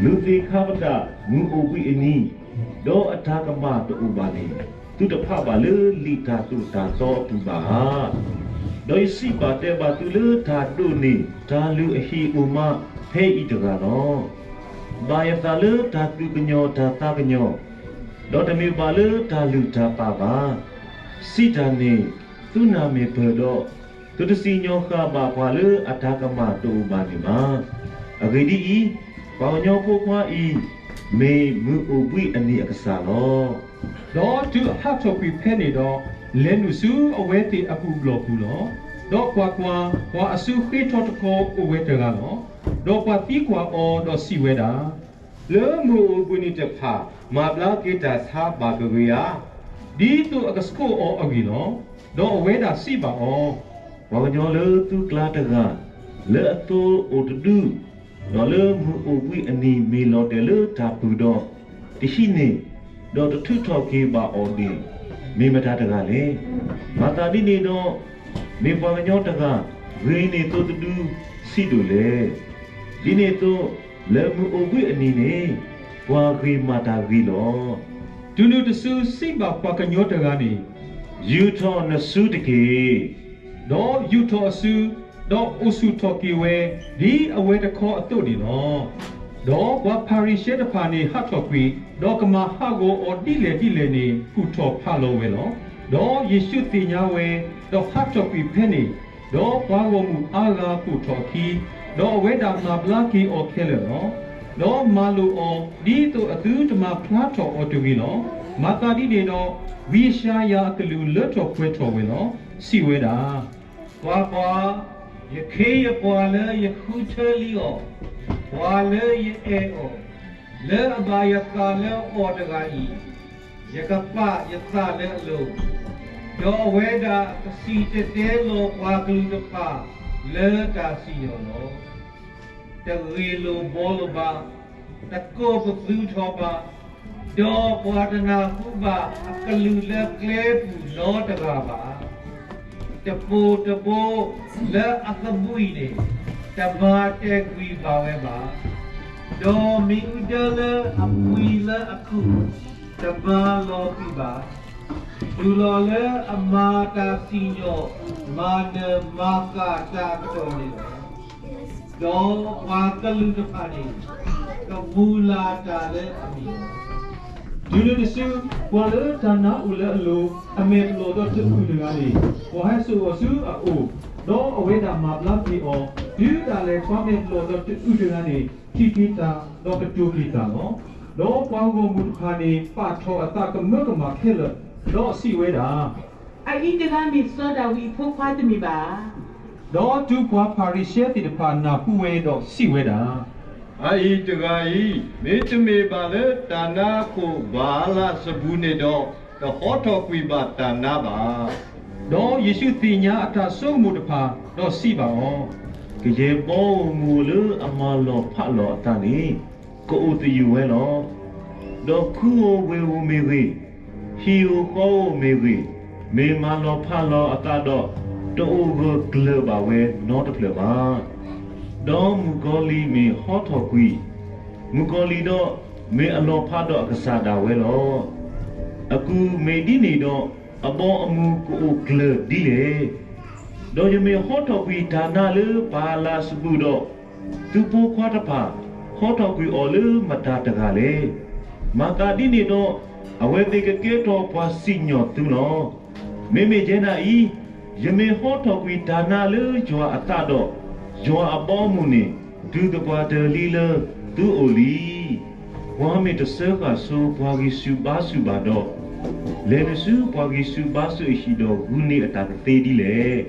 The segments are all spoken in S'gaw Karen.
လုၢ်သ့ၣ်ခါပတာ်မုၢ်အိၣ်ဘှံးအနံၤ, ဒီးအတၢ်ကမၣ်တအိၣ်ဘၣ်န့ၣ်, သုတဖးဘၣ်လၢလံာ်တၢ်သိၣ်တၢ်သီအပူၤဘၣ်ဧါ. ဒီးယစံးဘၣ်တဲဘၣ်သုလၢတၢ်ဒိးန့ၢ်တၢ်လုၢ်အဟံၣ်အိၣ်မးဖဲအံၤတဂၤလီၤ. ဘၣ်ယသးလၢတၢ်သူၣ်ကညီၤတၢ်သးကညီၤ, ဒီးတမ့ၢ်ဘၣ်လၢတၢ်လုၢ်တၢ်ပာ်ဘၣ်. စံးတၢ်န့ၣ်, သုနၢ်မ့ၢ်ပၢၢ်ဒီး, သုတစံၣ်ညီၣ်ဃာ်ဘၣ်ပှၤလၢအတၢ်ကမၣ်တအိၣ်ဘၣ်န့ၣ်ဘၣ်. အဂ့ၢ်ဒ်အံၤ, ပှၤကညီဖိခွါအံၤ, မ့ၢ်မုၢ်အိၣ်ဘှံးအနံၤအကစၢ်လီၤ. ဒီးတုၤအဟးထီၣ်ကွံာ်ဖဲန့ၣ်ဒီး, လဲၤနုာ်ဆူအဝဲသ့ၣ်အကူၣ်ဘျီၣ်ပူၤလီၤ. ဒီးကွၢ်ကွၢ်, ပှၤအစုဃ့ထီတခီအိၣ်ဝဲတဂၤလီၤ. ဒီးပှၤသံကွၢ်အီၤဒီးစံးဝဲဒၣ်, လၢမုၢ်အိၣ်ဘှံးနံၤတဖၣ် မၤဘျါက့ၤတၢ်ဆါဘၣ်ကဂ့ၤဧါ. ဒ်သိးအကဆှိၣ်အီၤအဂ့ၢ်လီၤ. ဒီးအဝဲဒၣ်စံးဘၣ်အီၤ, ပှၤကညီလၢသုကျါတဂၤ, လၢအသိအိၣ်တဒု, ဒီးလၢမုၢ်အိၣ်ဘှံးအနံၤမ့ၢ်လီၤတဲာ်လၢတၢ်ပုၢ်ဒီး, တဟံးန့ၢ်, ဒီးတထုးထီၣ်က့ၤဘၣ်အီၤန့ၣ်, မ့ၢ်မတၤတဂၤလဲၣ်. မၤသးဒ်န့ၣ်ဒီး, မ့ၢ်ပှၤကညီတဂၤ, ဂ့ၤန့ၢ်သိတဒုဆံးဒိၣ်လဲၣ်. ဒ်န့ၣ်အသိး, လၢမုၢ်အိၣ်ဘှံးအနံၤန့ၣ်, ပှၤဂ့ၤမၤတၢ်ဂ့ၤလီၤ. တုၤနုၤတစုစံးဘၣ်ပှၤကညီတဂၤန့ၣ်, ယူာ်ထီၣ်နစုတက့ၢ်. ဒီးယူာ်ထီၣ်အစု, ဒီးအိၣ်ဆူၣ်ထီၣ်က့ၤဝဲ, ဒ်အဝဲတခီအသိးန့ၣ်လီၤ. ဒီးပှၤဖၤရံၤၡဲတဖၣ်န့ၣ်ဟးထီၣ်ကွံာ်, ဒီးကမၤဟးဂီၤအီၤဒ်လဲၣ်ဒ်လဲၣ်န့ၣ် ကူၣ်ထီၣ်ဖးလီၤဝဲလီၤ. ဒီးယ့ၣ်ၡူးသ့ၣ်ညါဝဲ, ဒီးဟးထီၣ်ကွံာ်ဖဲန့ၣ်, ဒီးပှၤဂီၢ်မုၢ်အါဂၤပိာ်ထီၣ်အခံ, ဒီးအဝဲဒၣ်မၤဘျါက့ၤအီၤခဲလၢာ်လီၤ. ဒီးမၤလိာ်အီၤဒ်သိးအသုတမၤဖျါထီၣ်အီၤတဂ့ၤလီၤ. မၤသးဒ်န့ၣ်ဒီး, ဝံယၡါယၤအကလုၢ်လၢထီၣ်ပှဲၤထီၣ်ဝဲလီၤ. စံးဝဲဒၣ်, ကွၢ်ကွၢ်, ယခ့ယပှၤလၢယဃုထၢလံအီၤ, ပှၤလၢယအဲၣ်အီၤ, လၢအဘၣ်ယသးလၢအီၤတဂၤအံၤ, ယကပာ်ယသးလၢအလိၤ, ဒီးအဝဲဒၣ်ကစံၣ်တဲၤတဲလီၤပှၤကလုာ်တဖၣ်လၢတၢ်စံၣ်ညီၣ်လီၤ. တဂ့ၢ်လိာ်ဘှီလိာ်ဘၣ်, တကိးပသူထီၣ်ဘၣ်, ဒီးပှၤတနၢ်ဟူဘၣ်အကလုၢ်လၢကျဲပူၤနီတဂၤဘၣ်. တပိၢ်တဘိလၢအသဘှံးန့ၣ်, တမၤတဲာ်ကွံာ်ဘၣ်ဝဲဘၣ်. ဒီးမ့ၣ်အူဒၢလၢအပှံၤလၢအကူၣ်, တမၤလီၤကွံာ်ဘၣ်. တုၤလီၤလၢအမၤတၢ်စံၣ်ညီၣ်, မၤနၢၤမၤဃၣ်တၢ်ကတီၢ်န့ၣ်လီၤ. ဒီးပှၤကလုာ်တဖၣ်န့ၣ်, ကမူၤလၢ်တၢ်လၢအမံၤလီၤ. တုၤနုၤတစု, ပှၤလၢတၢ်နါအိၣ်လၢအလိၤ, အမဲာ်ပလီၢ်ဒီးတအုၣ်တဂၤန့ၣ်, ပှၤဟဲစိာ်အီၤဆူအအိၣ်, ဒီးအဝဲဒၣ်မၤဘျါက့ၤအီၤ. တုၤဒၣ်လဲာ်ပှၤမဲာ်ပလီၢ်ဒီးတအုၣ်တဂၤန့ၣ်, ထံၣ်က့ၤတၢ်ဒီးကတိၤက့ၤတၢ်လီၤ. ဒီးပှၤဂီၢ်မုၢ်တဖၣ်န့ၣ် ပာ်ထီၣ်အသးကမၢကမၣ်ခဲလၢာ်, ဒီးစံးဝဲဒၣ်, အအံၤတဂၤမ့ၢ်စီၤဒၤဝံးအဖိခွါတမ့ၢ်ဘၣ်ဧါ. ဒီးတုၤပှၤဖၤရံၤၡဲသ့ၣ်တဖၣ်နၢ်ဟူဝဲဒီးစံးဝဲဒၣ်, အအံၤတဂၤအံၤ, မ့တမ့ၢ်ဘၣ်လၢတၢ်နါအခိၣ်ဘၤအၤလးစဘူၤန့ၣ်ဒီး, တဟီထီၣ်ကွံာ်ဘၣ်တၢ်နါဘၣ်. ဒီးယ့ၣ်ၡူးသ့ၣ်ညါအတၢ်ဆိကမိၣ်တဖၣ်, ဒီးစံးဘၣ်အီၤ, ကယဲၢ်ဘီဧိၤမုၢ်ဧိၤလၢအမၤလီၤဖးလီၤအသးန့ၣ်, ကအိၣ်သယုၢ်ဝဲလီၤ. ဒီးခူဧိၤဝ့ၢ်ဧိၤမ့ၢ်ဂ့ၤ, ဟံၣ်ဧိၤဃီဧိၤမ့ၢ်ဂ့ၤ, မ့ၢ်မၤလီၤဖးလီၤအသးဒီး, တအိၣ်ဂၢၢ်ကျၢၤဘၣ်ဝဲနီတဖျၢၣ်ဘၣ်. ဒီးမုၣ်ကီၤလံၢ်မ့ၢ်ဟီထီၣ်ကွံာ်, မုၣ်ကီၤလံၢ်ဒီးမ့ၢ်အလီၤဖးဒီးအကစၢ်ဒၣ်ဝဲလီၤ. အကူၣ်မ့ၢ်ဒ်န့ၣ်ဒီး, အဘီအမုၢ်ကအိၣ်ကျၢၤဒ်လဲၣ်. ဒီးယမ့ၢ်ဟီထီၣ်ကွံာ်တၢ်နါလၢဘၤအၤလးစဘူၤဒီး, သုဖိခွါတဖၣ်, ဟီထီၣ်ကွံာ်အီၤလၢမတၤတဂၤလဲၣ်. မၤသးဒ်န့ၣ်ဒီး, အဝဲသ့ၣ်ကကဲထီၣ်ပှၤစံၣ်ညီၣ်သုလီၤ. မ့မ့ၢ်ယဲဒၣ်အံၤ, ယမ့ၢ်ဟီထီၣ်ကွံာ်တၢ်နါလၢယွၤအသးဒီး, ယွၤအဘီအမုၢ်န့ၣ်, တုၤသပှၢ်တၢၢ်လံလၢသုအိၣ်လံ. ပှၤမ့ၢ်တစၢဃာ်ဆိပှၤဂံၢ်ဆူၣ်ဘါဆူၣ်ဘၣ်ဒီး, လဲၤနုာ်ဆူပှၤဂံၢ်ဆူၣ်ဘါဆူၣ်အဟံၣ်ဒီးဂုာ်န့ၢ်အတၢ်ကသ့ဒ်လဲၣ်.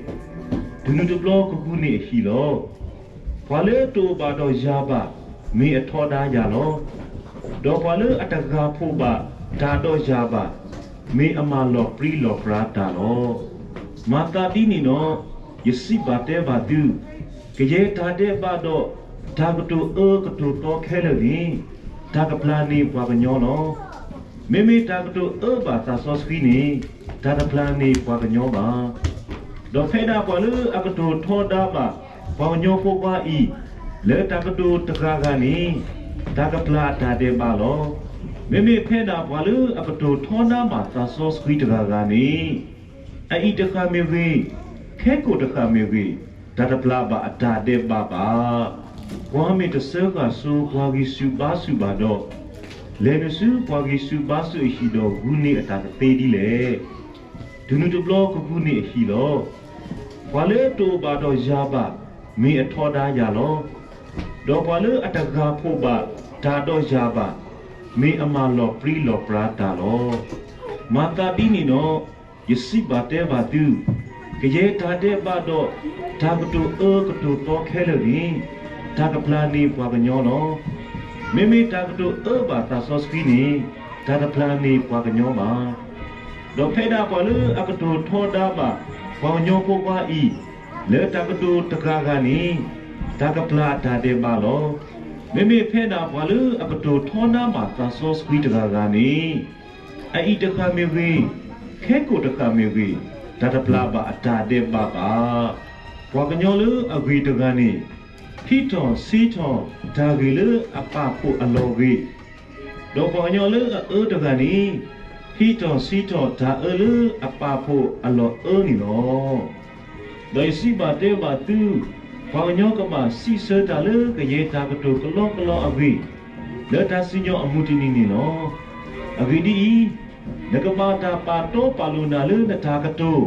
တုၤနုၤတဘျီကဂုာ်န့ၢ်အဟံၣ်လီၤ. ပှၤလၢတအိၣ်ဘၣ်ဒီးယၤဘၣ်, မ့ၢ်အထီဒါယၤလီၤ. ဒီးပှၤလၢအတဂၤဖှိၣ်ဘၣ်တၢ်ဒီးယၤဘၣ်, မ့ၢ်အမၤလီၤပြံလီၤပြါတၢ်လီၤ. မၤသးဒ်န့ၣ်ဒီး, ယစံးဘၣ်တဲဘၣ်သု, ကယဲၢ်တၢ်ဒဲးဘးဒီးတၢ်ကတိၤအၢကတိၤသီခဲလၢာ်န့ၣ်, တၢ်ကပျၢ်န့ၢ်ပှၤကညီလီၤ. မ့မ့ၢ်တၢ်ကတိၤအၢဘၣ်သးစီဆှံန့ၣ်, တၢ်တပျၢ်န့ၢ်ပှၤကညီဘၣ်. ဒီးဖဲဒၣ်ပှၤလၢအကတိၤထီဒါဘၣ်ပှၤကညီဖိခွါအံၤ, လၢတၢ်ကတိၤတဂၤဂၤန့ၣ်, တၢ်ကပျၢ်အတၢ်ဒဲးဘးလီၤ. မ့မ့ၢ်ဖဲဒၣ်ပှၤလၢအကတိၤထီဒါဘၣ်သးစီဆှံတဂၤဂၤန့ၣ်, အအံၤတဃၣ်မ့ၢ်ဂ့ၤ, ခဲကိာ်တဃၣ်မ့ၢ်ဂ့ၤ, တၢ်တပျၢ်ဘၣ်အတၢ်ဒဲးဘးဘၣ်. ပှၤမ့ၢ်တစၢဃာ်ဆိပှၤဂံၢ်ဆူၣ်ဘါဆူၣ်ဘၣ်ဒီး, လဲၤနုာ်ဆူပှၤဂံၢ်ဆူၣ်ဘါဆူၣ်အဟံၣ်ဒီးဂုာ်န့ၢ်အတၢ်ကသ့ဒ်လဲၣ်. တုၤနုၤတဘျီကဂုာ်န့ၢ်အဟံၣ်လီၤ. ပှၤလၢတအိၣ်ဘၣ်ဒီးယၤဘၣ်, မ့ၢ်အထီဒါယၤလီၤ. ဒီးပှၤလၢအတဂၤဖှိၣ်ဘၣ်တၢ်ဒီးယၤဘၣ်, မ့ၢ်အမၤလီၤပြံလီၤပြါတၢ်လီၤ. မၤသးဒ်န့ၣ်ဒီး, ယစံးဘၣ်တဲဘၣ်သု, ကယဲၢ်တၢ်ဒဲးဘးဒီးတၢ်ကတိၤအၢကတိၤသီခဲလၢာ်န့ၣ်, တၢ်ကပျၢ်န့ၢ်ပှၤကညီလီၤ. မ့မ့ၢ်တၢ်ကတိၤအၢဘၣ်သးစီဆှံန့ၣ်, တၢ်တပျၢ်န့ၢ်ပှၤကညီဘၣ်. ဒီးဖဲဒၣ်ပှၤလၢအကတိၤထီဒါဘၣ်ပှၤကညီဖိခွါအံၤ, လၢတၢ်ကတိၤတဂၤဂၤန့ၣ်, တၢ်ကပျၢ်အတၢ်ဒဲးဘးလီၤ. မ့မ့ၢ်ဖဲဒၣ်ပှၤလၢအကတိၤထီဒါဘၣ်သးစီဆှံတဂၤဂၤန့ၣ်, အအံၤတဃၣ်မ့ၢ်ဂ့ၤ, ခဲကိာ်တဃၣ်မ့ၢ်ဂ့ၤ, တၢ်တပျၢ်ဘၣ်အတၢ်ဒဲးဘးဘၣ်. ပှၤကညီလၢအဂ့ၤတဂၤန့ၣ်, ဟံးထီၣ်ဆံးထီၣ်တၢ်ဂ့ၤလၢအပာ်ဖှိၣ်အလီၢ်ဂ့ၤ, ဒီးပှၤကညီလၢအအၢတဂၤန့ၣ်, ဟံးထီၣ်ဆံးထီၣ်တၢ်အၢလၢအပာ်ဖှိၣ်အလီၢ်အၢန့ၣ်လီၤ. ဒီးယစံးဘၣ်တဲဘၣ်သု, ပှၤကညီကဘၣ်စံးဆၢတၢ်လၢကယဲၢ်တၢ်ကတိၤကလီကလီအဂ့ၢ်, လၢတၢ်စံၣ်ညီၣ်အမုၢ်တနံၤန့ၣ်လီၤ. အဂ့ၢ်ဒ်အံၤ, နကဘၣ်တၢ်ပာ်တီပာ်လိၤနၤလၢနတၢ်ကတိၤ,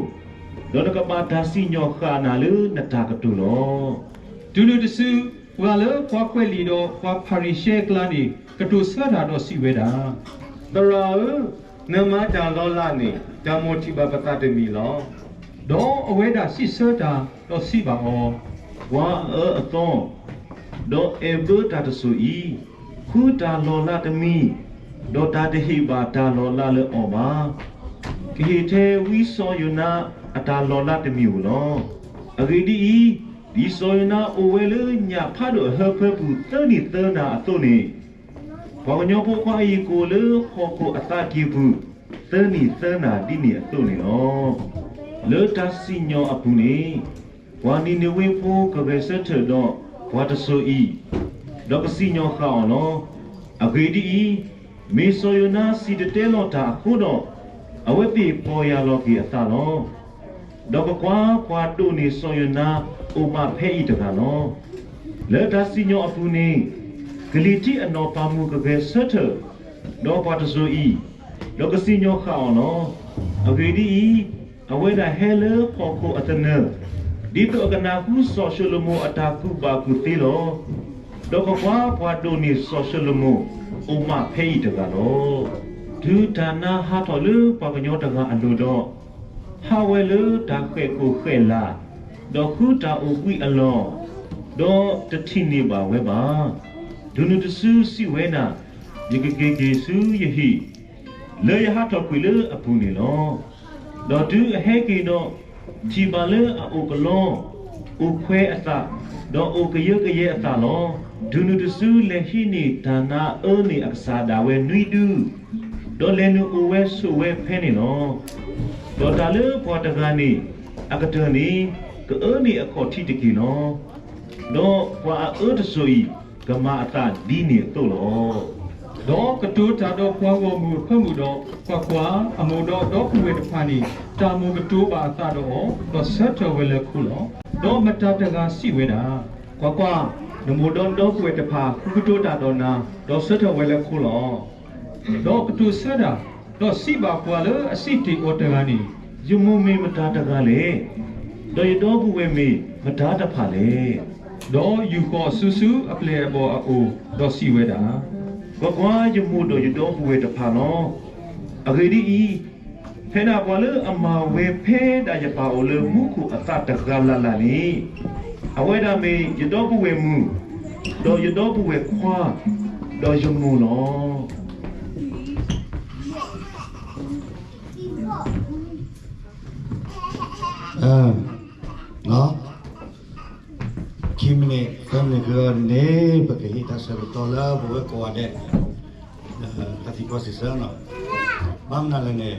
ဒီးနကဘၣ်တၢ်စံၣ်ညီၣ်ဃာ်နၤလၢနတၢ်ကတိၤလီၤ. တုၤနုၤတစု, ပှၤလၢပှၤကွဲးလံာ်ဒီးပှၤဖၤရံၤၡဲအကျါန့ၣ် ကတိၤဆၢတၢ်ဒီးစံးဝဲဒၣ်, သရၣ်ဧၢ, နမၤတၢ်လီၤလးန့ၣ် တၢ်မိၣ်ထံၣ်ဘၣ်ပသးတမံၤလီၤ. ဒီးအဝဲဒၣ်စံးဆၢတၢ်ဒီးစံးဘၣ်အီၤ, ပှၤအအၢအသီ, ဒီးအဲၣ်ဘၢတၢ်တစိၤအံၤ, ဃုတၢ်လီၤလးတမံၤ, ဒီးတၢ်တဟ့ၣ်ဘၣ်တၢ်လီၤလးလၢအီၤဘၣ်. ကဟ့ၣ်ထဲဝံစီၤယိၤနါအတၢ်လီၤလးတမံၤဧိၤလီၤ. အဂ့ၢ်ဒ်အံၤ, ဒ်စီၤယိၤနါအိၣ်ဝဲလၢညၣ်ဖးဒိၣ်အဟၢဖၢပူၤသၢနံၣ်သၢနၤအသိးန့ၣ်, ပှၤကညီဖိခွါအံၤကအိၣ်လၢဟီၣ်ခိၣ်အသးကံၢ်ပူၤ သၢနံၣ်သၢနၤဒ်န့ၣ်အသိးန့ၣ်လီၤ. လၢတၢ်စံၣ်ညီၣ်အပူၤန့ၣ်, ပှၤနံၤနဝ့ဖိကဂဲၤဆၢထၢၣ်ဒီးပှၤတစိၤအံၤ, ဒီးကစံၣ်ညီၣ်ဃာ်အီၤလီၤ. အဂ့ၢ်ဒ်အံၤ, မ့ၢ်စီၤယိၤနါစံၣ်တဲၤတဲလီၤတၢ်အဃိဒီး, အဝဲသ့ၣ်ပီၢ်ယၢ်လီၤက့ၤအသးလီၤ. ဒီးကွၢ်ကွၢ်, ပှၤဒိးန့ၢ်စီၤယိၤနါအိၣ်မးဖဲအံၤတဂၤလီၤ. လၢတၢ်စံၣ်ညီၣ်အပူၤန့ၣ်, ကလံၤထံးအနီၢ်ပၤမုၣ်ကဂဲၤဆၢထၢၣ်ဒီးပှၤတစိၤအံၤ, ဒီးကစံၣ်ညီၣ်ဃာ်အီၤလီၤ. အဂ့ၢ်ဒ်အံၤ, အဝဲဒၣ်ဟဲလၢဟီၣ်ခိၣ်အသနၢၣ်, ဒ်သိးအကနၣ်ဃုစီၤၡလိၤမိၣ်အတၢ်ကူၣ်ဘၣ်ကူၣ်သ့လီၤ. ဒီးကွၢ်ကွၢ်, ပှၤဒိးန့ၢ်စီၤၡလိၤမိၣ်အိၣ်မးဖဲအံၤတဂၤလီၤ. တုၤတၢ်နါဟးထီၣ်လၢပှၤကညီတဂၤအလိၤဒီး, ဟးဝဲလၢတၢ်ဃဲၣ်ခိၣ်ဃဲၣ်လၢ်, ဒီးဃုတၢ်အိၣ်ဘှံးအလီၢ်, ဒီးတထံၣ်န့ၢ်ဘၣ်ဝဲဘၣ်. တုၤနုၤတစုစံးဝဲဒၣ်, ယကက့ၤက့ၤဆူယဟံၣ်, လၢယဟးထီၣ်ကွံာ်လၢအပူၤန့ၣ်လီၤ. ဒီးတုၤအဟဲက့ၤဒီး, ထံၣ်ဘၣ်လၢအအိၣ်ကလီ, အိၣ်ခွဲးအသး, ဒီးအိၣ်ကယၢကယဲအသးလီၤ. တုၤနုၤတစုလဲၤဟံးန့ၢ်တၢ်နါအၢန့ၢ်အကစၢ်ဒၣ်ဝဲနွံဒု, ဒီးလဲၤနုာ်အိၣ်ဝဲဆိးဝဲဖဲန့ၣ်လီၤ. ဒီးတၢ်လၢပှၤတဂၤန့ၣ်အကတၢၢ်န့ၣ်, ကအၢန့ၢ်အခီၣ်ထံးတက့ၢ်လီၤ. ဒီးပှၤအအၢတစိၤအံၤ, ကမၤအသးဒ်န့ၣ်အသိးလီၤ. ဒီးကတိၤတၢ်ဒီးပှၤဂီၢ်မုၢ်အဖၢမုၢ်ဒီး, ကွၢ်ကွၢ်, အမိၢ်ဒီးအဒီပုၢ်ဝဲၢ်တဖၣ်န့ၣ်, တၢ်မိၣ်ကတိၤဘၣ်အသးဒီးအီၤ, ဒီးဆၢထၢၣ်ဝဲလၢခိလီၤ. ဒီးမတၤတဂၤစံးဝဲဒၣ်, ကွၢ်ကွၢ်, နမိၢ်ဒီးနဒီပုၢ်ဝဲၢ်တဖၣ် ဃုကတိၤတၢ်ဒီးနၤ, ဒီးဆၢထၢၣ်ဝဲလၢခိလီၤ. ဒီးကတိၤဆၢတၢ်, ဒီးစံးဘၣ်ပှၤလၢအစံးတ့ၢ်အီၤတဂၤန့ၣ်, ယမိၢ်မ့ၢ်မတၤတဂၤလဲၣ်, ဒီးယဒီပုၢ်ဝဲၢ်မ့ၢ်မတၤတဖၣ်လဲၣ်. ဒီးယူာ်ဃီၤအစုဆူအပျဲၢ်အဘီၣ်အအိၣ်, ဒီးစံးဝဲဒၣ်, ကွၢ်ကွၢ်, ယမိၢ်ဒီးယဒီပုၢ်ဝဲၢ်တဖၣ်လီၤ. အဂ့ၢ်ဒ်အံၤ, ဖဲဒၣ်ပှၤလၢအမၤဝဲဖဲဒၣ်ယပၢ်အိၣ်လၢမူခိၣ်အသးတဂၤလၢ်လၢ်န့ၣ်, အဝဲဒၣ်မ့ၢ်ယဒီပုၢ်ဝဲၢ်မုၣ်, ဒီးယဒီပုၢ်ဝဲၢ်ခွါ, ဒီးယမိၢ်လီၤ. ခံမံးနံး သၢမံးနံးကဒီးန့ၣ် ပကဟ့ၣ်တၢ်ဆၢကတီၢ်လၢပဝဲကိးဂၤဒဲး တၢ်သံကွၢ်စံးဆၢ, ဘၣ်မနုၤလဲၣ်န့ၣ်,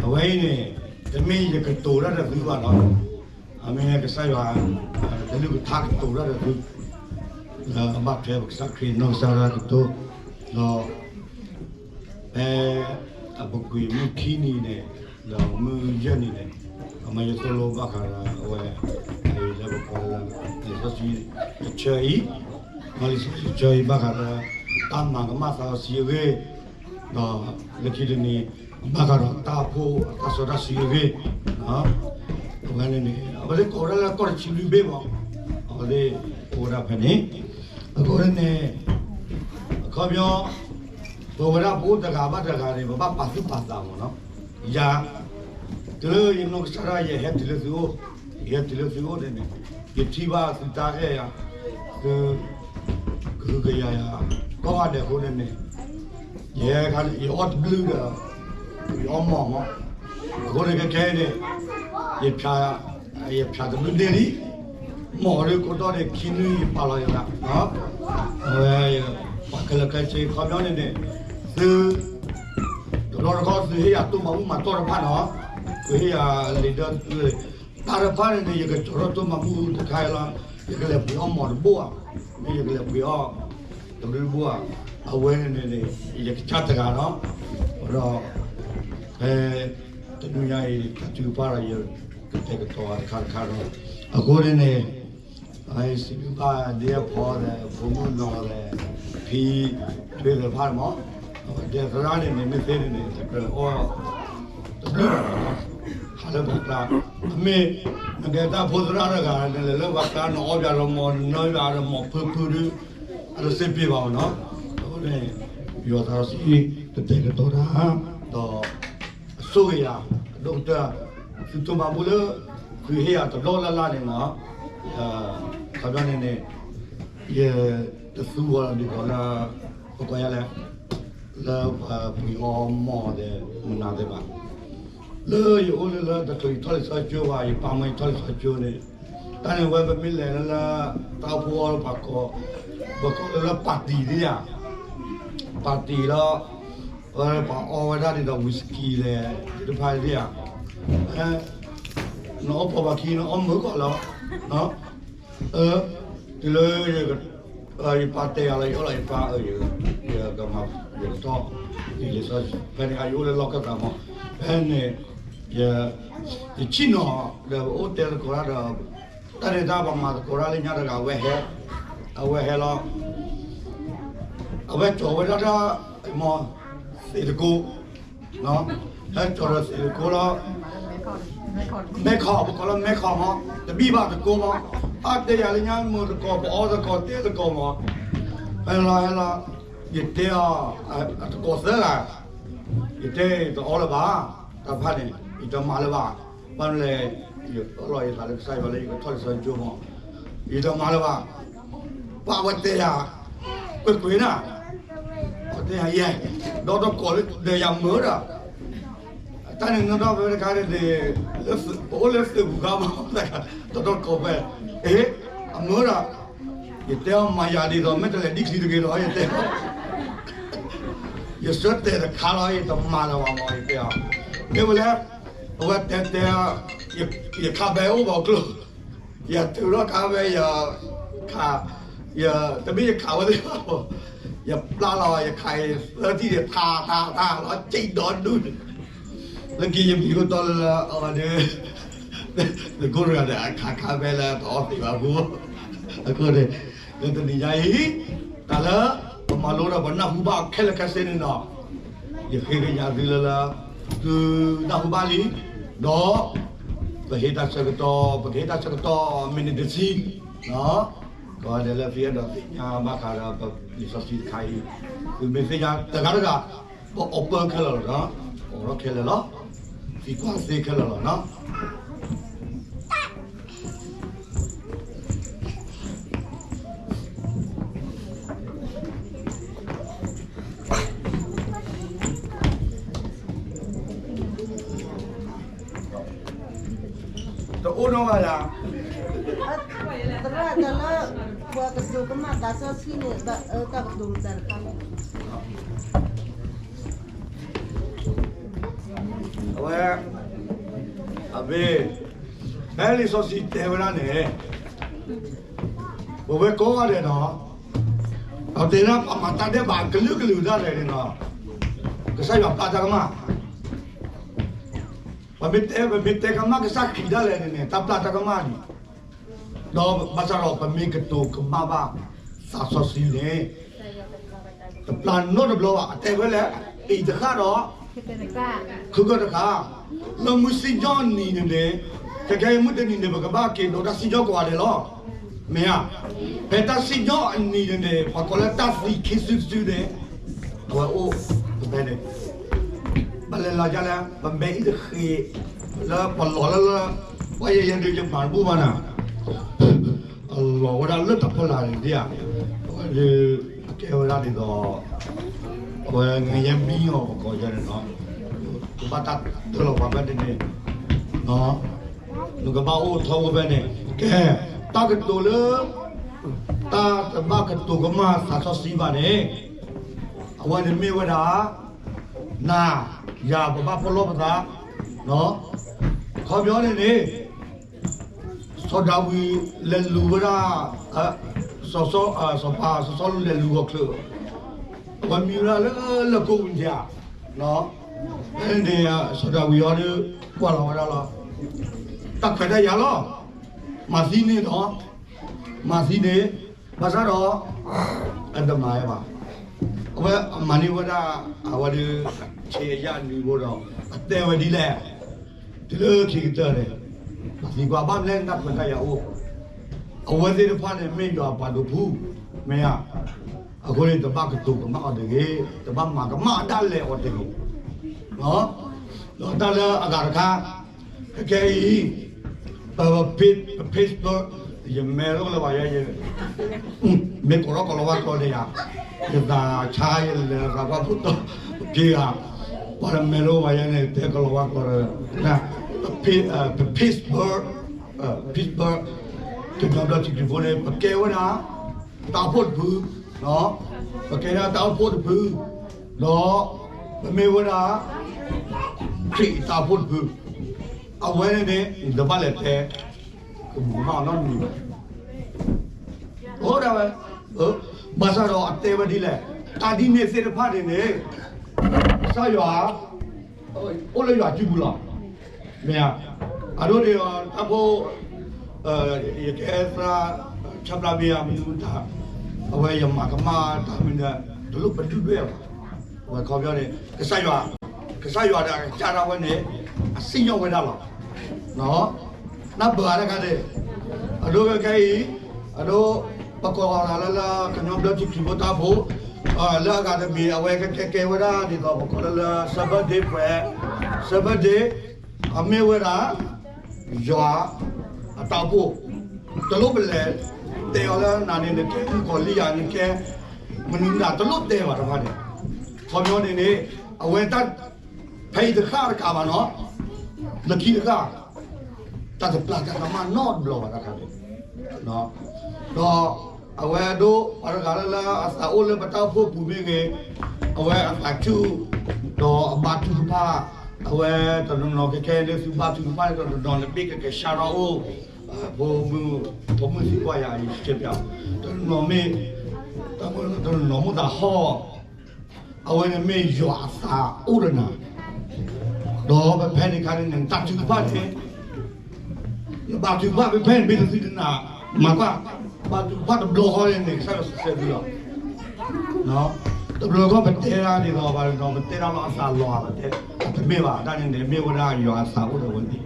အဝဲအံၤန့ၣ် တမ့ၢ်ယကတိၤတၢ်ဒီးသုဘၣ်လီၤ. အမ့ၢ်ကစၢ်ယွၤ တလုၢ်ကထါကတိၤတၢ်ဒီးသု, လၢအဘၣ်ထွဲပကစၢ်ခရံာ်နီၢ်ကစၢ်ဒၣ်ကတိၤ, ဒီး ဖဲအပူၤကွံာ်မုၢ်ခံနံၤန့ၣ်, ဒီးမုၢ်ယဲၢ်နံၤန့ၣ်, အမ့ၢ်ယသိၣ်လိဘၣ်ဃးဒီးအဝဲ, လၢပကိးလၢ လံာ်စီဆှံတဆၢအံၤ, လံာ်စီဆှံတဆၢအံၤဘၣ်ဃးဒီး တၢ်မၤကမၣ်သးစီဆှံအဂ့ၢ်, ဒီးလၢခံတနံၤ ဘၣ်ဃးဒီးတၢ်အိၣ်ဖှိၣ်အတၢ်စီတၢ်ဆှံအဂ့ၢ်, အဝဲန့ၣ်န့ၣ် အဝဲသ့ၣ်ကိးဝဲဒၣ်လၢကီၢ်တဆံလွံၢ်ဘ့ၣ်မး, အဝဲသ့ၣ်အိၣ်ဝဲဒၣ်ဖဲန့ၣ်, အဃိန့ၣ်န့ၣ် အခီပညီ ပဝဲဒၣ်ပအိၣ်တဂၤဘၣ်တဂၤန့ၣ် ပဘၣ်ပာ်သူၣ်ပာ်သးမးနီၤ, ယၤ တုၤလၢယနီၢ်ကစၢ်ဒၣ် ယဟဲတုၤလၢသုအိၣ်, ယဟဲတုၤလၢသုအိၣ်န့ၣ်န့ၣ်, ယထံၣ်ဘၣ်သုတၢ်အဲၣ်ယၤ, သု ကဟုကယာ်ယၤ ကိးဂၤဒဲးအဃိန့ၣ်န့ၣ်, ယဟဲခါ ယအီၣ်တဘျုးဒီး ယအီၣ်မီၢ်မး, အဃိန့ၣ်ခဲခဲအံၤန့ၣ် ယ ယဖျးတဘျုးန့ၢ်လံ, မီၢ်ဒုးကိးတီၢ်န့ၣ် ခံနွံယပာ်လီၤယသး, အဝဲ ပှၤခဲလၢာ်ခဲဆ့ ခီပညီန့ၣ်န့ၣ် သု တဘျီတခီၣ်သုဟ့ၣ်ယၤတိၢ်မၤဘူၣ်မၤတီၢ်တဖၣ်နီၤ, သုဟ့ၣ်ယၤလံာ်ဒီး တၢ်တဖၣ်န့ၣ်န့ၣ် ယကကၠီၤထီၣ်တိၢ်မၤဘူၣ်တခါအံၤလီၤ, ယကလဲၤပှ့ၤအီၣ်မီၢ်တဘိဧါ, မ့ၢ်ယကလဲၤပှ့ၤအီၣ် တဘျုးတဘိဧါ, အဝဲန့ၣ်န့ၣ် ယကစၢ်တဂၤနီၤ, ဒီး ဖဲ တနွံညါအံၤ တၢ်ထုကဖၣ်ဒီး ယကတဲာ်ကတီၤတခါတခါဒီး အဃိန့ၣ်န့ၣ် စံးဘျုးဘၣ်ဒ်အဖီဒီး ဖိမုၣ်နီၤဒီး ဖံထွ့သ့ၣ်တဖၣ်န့ၣ်မး, အဝဲတဲသရၣ်န့ၣ်န့ၣ် မ့ၢ်သ့န့ၣ်န့ၣ် တကြၢးအီၣ် တဘျုးဘၣ်နီၤ, ဟးလၢပှၤကျါ, အမ့ၢ် နကဲတၢ်ဖိသရၣ်တဂၤ နလဲၤလၢပှၤကျါ နအီၣ်ပှၤဒီးမီၢ် နနၢပှၤဒီးမီၢ်ဖုဖုဒုး အတစ့ပ့ၤဘၣ်နီၤ, အဃိန့ၣ် ယွၤသးစီဆှံ ကတဲာ်ကတီၤတၢ် ဒီး အဆိၣ်ဂ့ၤယၤ အဒိၣ်ကတၢၢ် သုတိၢ်မၤဘူၣ်လၢ ဃုာ်ဟ့ၣ်ယၤတဘျီလၢ်လၢ်န့ၣ်နီၤ, ခီပညီန့ၣ်န့ၣ် ယတသူဝဲဒံးကီးလၢ ပကိးယၤလဲၣ် လၢပှၤပှ့ၤအီၣ်မီၢ်ဒီးမနုၤသ့ၣ်ဘၣ်, လၢယအိၣ်လၢလၢတချုးယထီၣ်လံာ်စီဆှံကၠိဘၣ် ယပၢ်မၢယထီၣ်လံာ်စီဆှံကၠိန့ၣ်, တၢ်န့ၣ်ဝဲပမ့ၢ်လဲၤလၢလၢ တၢ်အိၣ်ဖှိၣ်အီၣ်လၢပှၤကိး, ပှၤကိးလၢလၢပၣ်တံၣ်ဒ်ယၤ, ပၣ်တံၣ်လီၤ, ဝဲပှၤအီၣ်ဝဲဒၣ်ဒ်သိး whisky လဲၣ် သ့ၣ်တဖၣ်ဒ်ယၤ, နအီၣ်ပိာ်ပှၤခံ နအီၣ်မုာ်ကီးလီၤ တုၤလၢ ယပၢ်တဲယၤလီၤ ယအၢၣ်လီၤယပၢ်အၢ ယကမၤ ယကထီၣ် လံာ်စီဆှံ ဖဲန့ၣ် ယအိၣ်လၢလီၢ်ခၢၣ်သးမး ဖဲန့ၣ် ယဆ့ၣ်နီၤဒီး ပအိၣ်တဲသကိးတၢ်ဒီး တၢ်န့ၣ်တၢ်ပမၤသကိးတၢ်လၢညါတဂၤ အဝဲဟဲ အဝဲဟဲလီၤ အဝဲကၠီၤဝဲဒၣ်တၢ် မ့ၢ် သ့ၣ်တကိး ဟဲကၠီၤဒီးသ့ၣ်တကိးလီၤ မဲခီၣ် ပကိးလၢမဲခီၣ်မး တဘံၣ်ဘၣ်တကိးမး အတဲယၤလၢညါမုာ်သကိး ပအီသကိးတဲသကိးမး ဖဲလီၤဟဲလီၤ ယတဲအီၤ အတကိးသၢဂၤ ယတဲတအီလၢၤဘၣ် တၢ်တဖၣ်န့ၣ် ယတမၤလၢၤဘၣ် ဘၣ်မနုၤလဲၣ် ယအၢၣ်လီၤယသးလၢကစၢ်ယွၤလၢယကထီၣ်လံာ်စီဆှံကၠိမး ယတမၤလၢၤဘၣ် ပှၤဝဲတဲယၤ ကွ့ၢ်ကွ့ၢ်နၤ ပှၤတဲယၤယဲ ဒီးတကိးလၢဒီးယၤမုာ်ဒီး တၢ်န့ၣ်နီၢ်ဒီဖဲတခါန့ၣ် ပအိၣ်လၢသုးပူၤခါမး ဒီးတကိးဖဲ အ့ အမုာ်ဒီး ယတဲအီၤမၤယၤဒ်သိး မ့ၢ်တလဲၤဒ်ချံတဂ့ၤဒီး ယတဲ ယဆၢတဲာ်တခါလီၤ ယတမၤလၢၤဘၣ်မး ယတဲအီၤ မ့ၢ်ဝဲလဲၣ် အဝဲတဲတဲ ယခးဘဲအိၣ်ဘၣ်ကျိ ယတုၤထီၣ်ခးဝဲ ယခး တမ့ၢ်ယခးဝဲသ့ၣ်ဘၣ် ယပျၢ်လီၤ ယခးအံၤသၢထံၣ်န့ၣ် ထါထါထါလီၤ စံၣ်ဒီဒူၣ်န့ၣ် လၢက့ၤယမံၤကတီၢ်လၢလၢအီၤဒီး နကိးတဂၤဒီး အခးခးဖဲလၢတအီသံးဘၣ်အဃိ အဃိန့ၣ် လၢတနံၤညါအံၤ တၢ်လၢ ပမၤလိဒီးပနၢ်ဟူဘၣ်ခဲလၢာ်ခဲဆ့န့ၣ်ဒီး ယဃ့ကညးသုလၢလၢ သုနၢ်ဟူဘၣ်လံ ဒီး ပဟ့ၣ်တၢ်ဆၢကတီၢ် ပကဟ့ၣ်တၢ်ဆၢကတီၢ် မံးနံးတဆံ ကိးဂၤဒဲးလၢသုအဲၣ်ဒိးသ့ၣ်ညါဘၣ်ဃးဒီးလံာ်စီဆှံတခါအံၤ သုမ့ၢ်သ့ၣ်ညါတဂၤတဂၤ ပအီၣ်ပၢခဲလၢာ်လီၤ ပအီၣ်ထီၣ်ခဲလၢာ်လီၤ သံကွၢ်သ့ခဲလၢာ်လီၤနီၤ တအိၣ်နီတဂၤဧါ သရၣ်တၢ်လၢ ပှၤကဒိးကမၣ်သးစီဆှံန့ၣ် ဘၣ်အၢတၢ်ကဒိးမတၤတခါ အဝဲ အမ့ၢ် ဖဲလံာ်စီဆှံတဲဝဲဒၣ်န့ၣ် ပဝဲကိးဂၤဒဲးနီၤ ပတဲဒၣ်ပှၤမၤတၢ်ဒဲးဘးအကလုာ်ကလုာ်ဒၣ်လဲာ်န့ၣ်လီၤ. ကစၢ်ယွၤပျၢ်တၢ်ကမၣ်, ပမ့ၢ်တဲ ပမ့ၢ်တဲကမၣ်ကစၢ်ခရံာ်ဒၣ်လဲာ်န့ၣ်န့ၣ် တၢ်ပျၢ်တၢ်ကမၣ်န့ၣ်, ဒီးဘၣ်ဆၣ်ဒီးပမ့ၢ်ကတိၤကမၣ်ဘၣ်သးစီဆှံန့ၣ် တပျၢ်နီတဘျီဘၣ်. အတဲဝဲလဲၣ်, အံၤတဃၣ်ဒီး ခုကတခါ, လၢမုၢ်စံၣ်ညီၣ်အနံၤန့ၣ်န့ၣ်, ခဲကဲအံၤမုၢ်တနံၤန့ၣ် ပကဘၣ်က့ၤဒိးတၢ်စံၣ်ညီၣ်ကိးဂၤဒဲးလီၤ. မ့ၢ်ဧါ. ဖဲတၢ်စံၣ်ညီၣ်အနံၤန့ၣ်န့ၣ် ပှၤကိးလၢတၢ်သံခံစုတစုန့ၣ်, အဝဲအိၣ်ဖဲန့ၣ်, ပလဲၤလီၤဒ်လဲၣ်, ပမဲအံၤတဃ့, လၢပလီၤလၢလၢ, ပှၤယဲယဲဒုးယမၤတဘူၣ်ဘၣ်နၤ အလီၤဝဲဒၣ်လၢတၢ်ဖီလာ်န့ၣ်ဒ်ဧါ, အဝဲဒုး, အကဲဝဲဒၣ်ဒ်သိး, အဝဲငရဲမီးအီၤပကိးယဲန့ၣ်လီၤ. ကဘၣ်တၢ်တၢလီၤပှၤဖဲန့ၣ်န့ၣ်, နကဘၣ်အိၣ်ထီဘိဖဲန့ၣ်, ကဲ, တၢ်ကတိၤလၢ, တၢ်တဘၣ်ကတိၤကမၣ်သးစီဆှံဘၣ်န့ၣ်, အဝဲန့ၣ်မ့ၢ်ဝဲဒၣ်, နၤ, ယၤပဘၣ်ဖီၣ်လိာ်ပသး, ခီပညီန့ၣ်န့ၣ် စီၤဒၤဝံးလဲၤလူၤဝဲဒၣ်, စီၤ, စီၤပၤစီၤစီလူးလဲၤလူၤဂီၤချၢၣ်, အဝဲမံဝဲဒၣ်လၢလၢၢ်ကိးဝံၤဧါ, ဖဲန့ၣ်န့ၣ် စီၤဒၤဝံးအီၤဒီး, ကွၢ်လီၤဝဲဒၣ်လီၤ, တၢ်ခွဲးတၢ်ယာ်လီၤ, မၤသံန့ၣ်ဒီး, မၤသံန့ၣ်, ဘၣ်ဆၣ်ဒီး, အတမၤဝဲဘၣ်, အဝဲမၤန့ၢ်ဝဲဒၣ်, အဝဲဒီး, ဆ့အယၣ်နွံဘိဒီး, အတဲဝဲဒ်လဲၣ် တုၤလၢခံကတၢၢ်န့ၣ်, ပှၤသံကွၢ်ဘၣ်မနုၤလၢတၢ်ခွဲးတၢ်ယာ်အိၣ်, အဝဲသ့ၣ်တဖၣ်န့ၣ်မ့ၢ်ယွၤအပှၤဒိးဖှူ, မ့ၢ်ဧါ, အဃိန့ၣ် တဘၣ်ကတိၤကမၣ်အီၤတဂ့ၤ, တဘၣ်မၤကမၣ်ဒၣ်လဲာ်အီၤတဂ့ၤ, ဒီးတၢ်လၢအဂၤတခါ, ခဲကဲအံၤ, ပ, ပ Facebook, ယမဲလိာ်လၢပှၤယဲ, မ့ၢ်ကိးထီၣ်ကိးလီၤဝါကျိာ်န့ၣ်ဧါ, ယသးဆါယလဲၤသးကွၢ်ဖိတီၤ, ပက့ၤဧါ, ပှၤတမဲလိာ်ပှၤယဲန့ၣ် တဲကိးလီၤဝါကျိာ်ဒီး, ပ Facebook, Facebook, ကညီဘျၢထံခရံာ်ဖိန့ၣ် ပကဲဝဲဒၣ်, တၢ်အိၣ်ဖှိၣ်တဖု, ပကဲဒၣ်တၢ်အိၣ်ဖှိၣ်တဖု, ဒီး, ပမ့ၢ်ဝဲဒၣ်, ခရံာ်အတၢ်အိၣ်ဖှိၣ်တဖု, အဝဲန့ၣ်န့ၣ် နတဘၣ်လဲၤတဲ, ကမူၤကမၣ်အီၤနီတမံၤဘၣ်, အိၣ်ဒၣ်ဝဲ, ဘၣ်ဆၣ်ဒီးအတဲဝဲဒ်လဲၣ်, တၢ်ဒ်န့ၣ်သ့ၣ်တဖၣ်န့ၣ်န့ၣ်, ကစၢ်ယွၤ, အိၣ်လၢယွၤစုပူၤလီၤ, မ့ၢ်ဧါ, အဒိန့ၣ်တၢ်ဖိ ယကဲသရၣ်, ဆၢပျၢ်မ့ၢ်အမနုၤတၢ်, အဝဲယမၤကမၣ်တၢ်မနုၤ, တလိၣ်ပဒုၣ်ဒွဲၣ်ဘၣ်, အဝဲခီပညီန့ၣ်, ကစၢ်ယွၤ, ကစၢ်ယွၤဒီးအကစၢ်ဒၣ်ဝဲန့ၣ်, အစံၣ်ညီၣ်ဝဲဒၣ်လီၤ, နၢ်ပၢၢ်အါတခါန့ၣ်, အဒိခဲကဲအံၤ, အဒိ, ပကိးလီၤသးလၢလၢကညီဘျၢထံခရံာ်ဖိတၢ်အိၣ်ဖှိၣ်, လၢအဂၤတမံၤ အဝဲကကဲကဲဝဲဒၣ်ဒ်သိးပကိးလၢလၢ Seventh Day ပှဲၤ, Seventh Day, အမ့ၢ်ဝဲဒၣ်, ယွၤ, အတၢ်အိၣ်ဖှိၣ်, တလိၣ်ပလဲၤ, တဲအီၤလၢနၤန့ၣ် နကဲမုၣ်ကီၤလံၢ်ယၤ နကဲ, မနုၤမတၤ တလိၣ်တဲဘၣ်တဖၣ်န့ၣ်, ခီပညီန့ၣ်န့ၣ်, အဝဲတၢ်, ဖဲအံၤတဃၣ်တကးဘၣ်နီၤ, လၢခံတဃၣ်, တၢ်တပျၢ်တၢ်ကမၣ်နီတဘျီဘၣ်တခါန့ၣ်, ဒီး, အဝဲဒိး ပှၤတဂၤလၢလၢအသးအိၣ်လၢပတၢ်အိၣ်ဖှိၣ်ပူၤမ့ၢ်ဂ့ၤ, အဝဲအသးဆူၣ်, ဒီးအဘါထုကဖၣ်, အဝဲတနီၤနီၤခဲခဲလၢသုဘါထုကဖၣ်န့ၣ် တနီၤနီၤန့ၣ် ဘ့ၣ်ကကဲစၢ်ထီၣ်အိၣ်, ဖိမုၣ်, ဖိမုၣ်သံကွၢ်ယၤ ယဆဲးပျး, တနီၤမ့ၢ်, တနီၤမ့ၢ်သးဟီၣ် အဝဲန့ၣ်မ့ၢ်ယွၤအသးအိၣ်ဒီးနၤ, ဒီးဖဲဖဲန့ၣ်အခါန့ၣ် နတၢ်ထုကဖၣ်န့ၣ်, နဘါထုကဖၣ်ဖဲဖဲန့ၣ် မ့ၢ်တသုတနၤ, မၤကွၢ်, ဘါထုကဖၣ်တဘျီဃီန့ၣ်န့ၣ် ကစၢ်ယွၤစံးဆၢသုလီၤ, တဘျီဃီပတဲဒၣ်ဒ်သိးဘၣ်ဒီး ပတဲဒၣ်လီၤအသးလီၤဧါ ပတဲ, တမ့ၢ်ဘၣ် တၢ်န့ၣ်န့ၣ် မ့ၢ်ဝဲဒၣ်ယွၤအသးအိၣ်ဒီးဝဲန့ၣ်,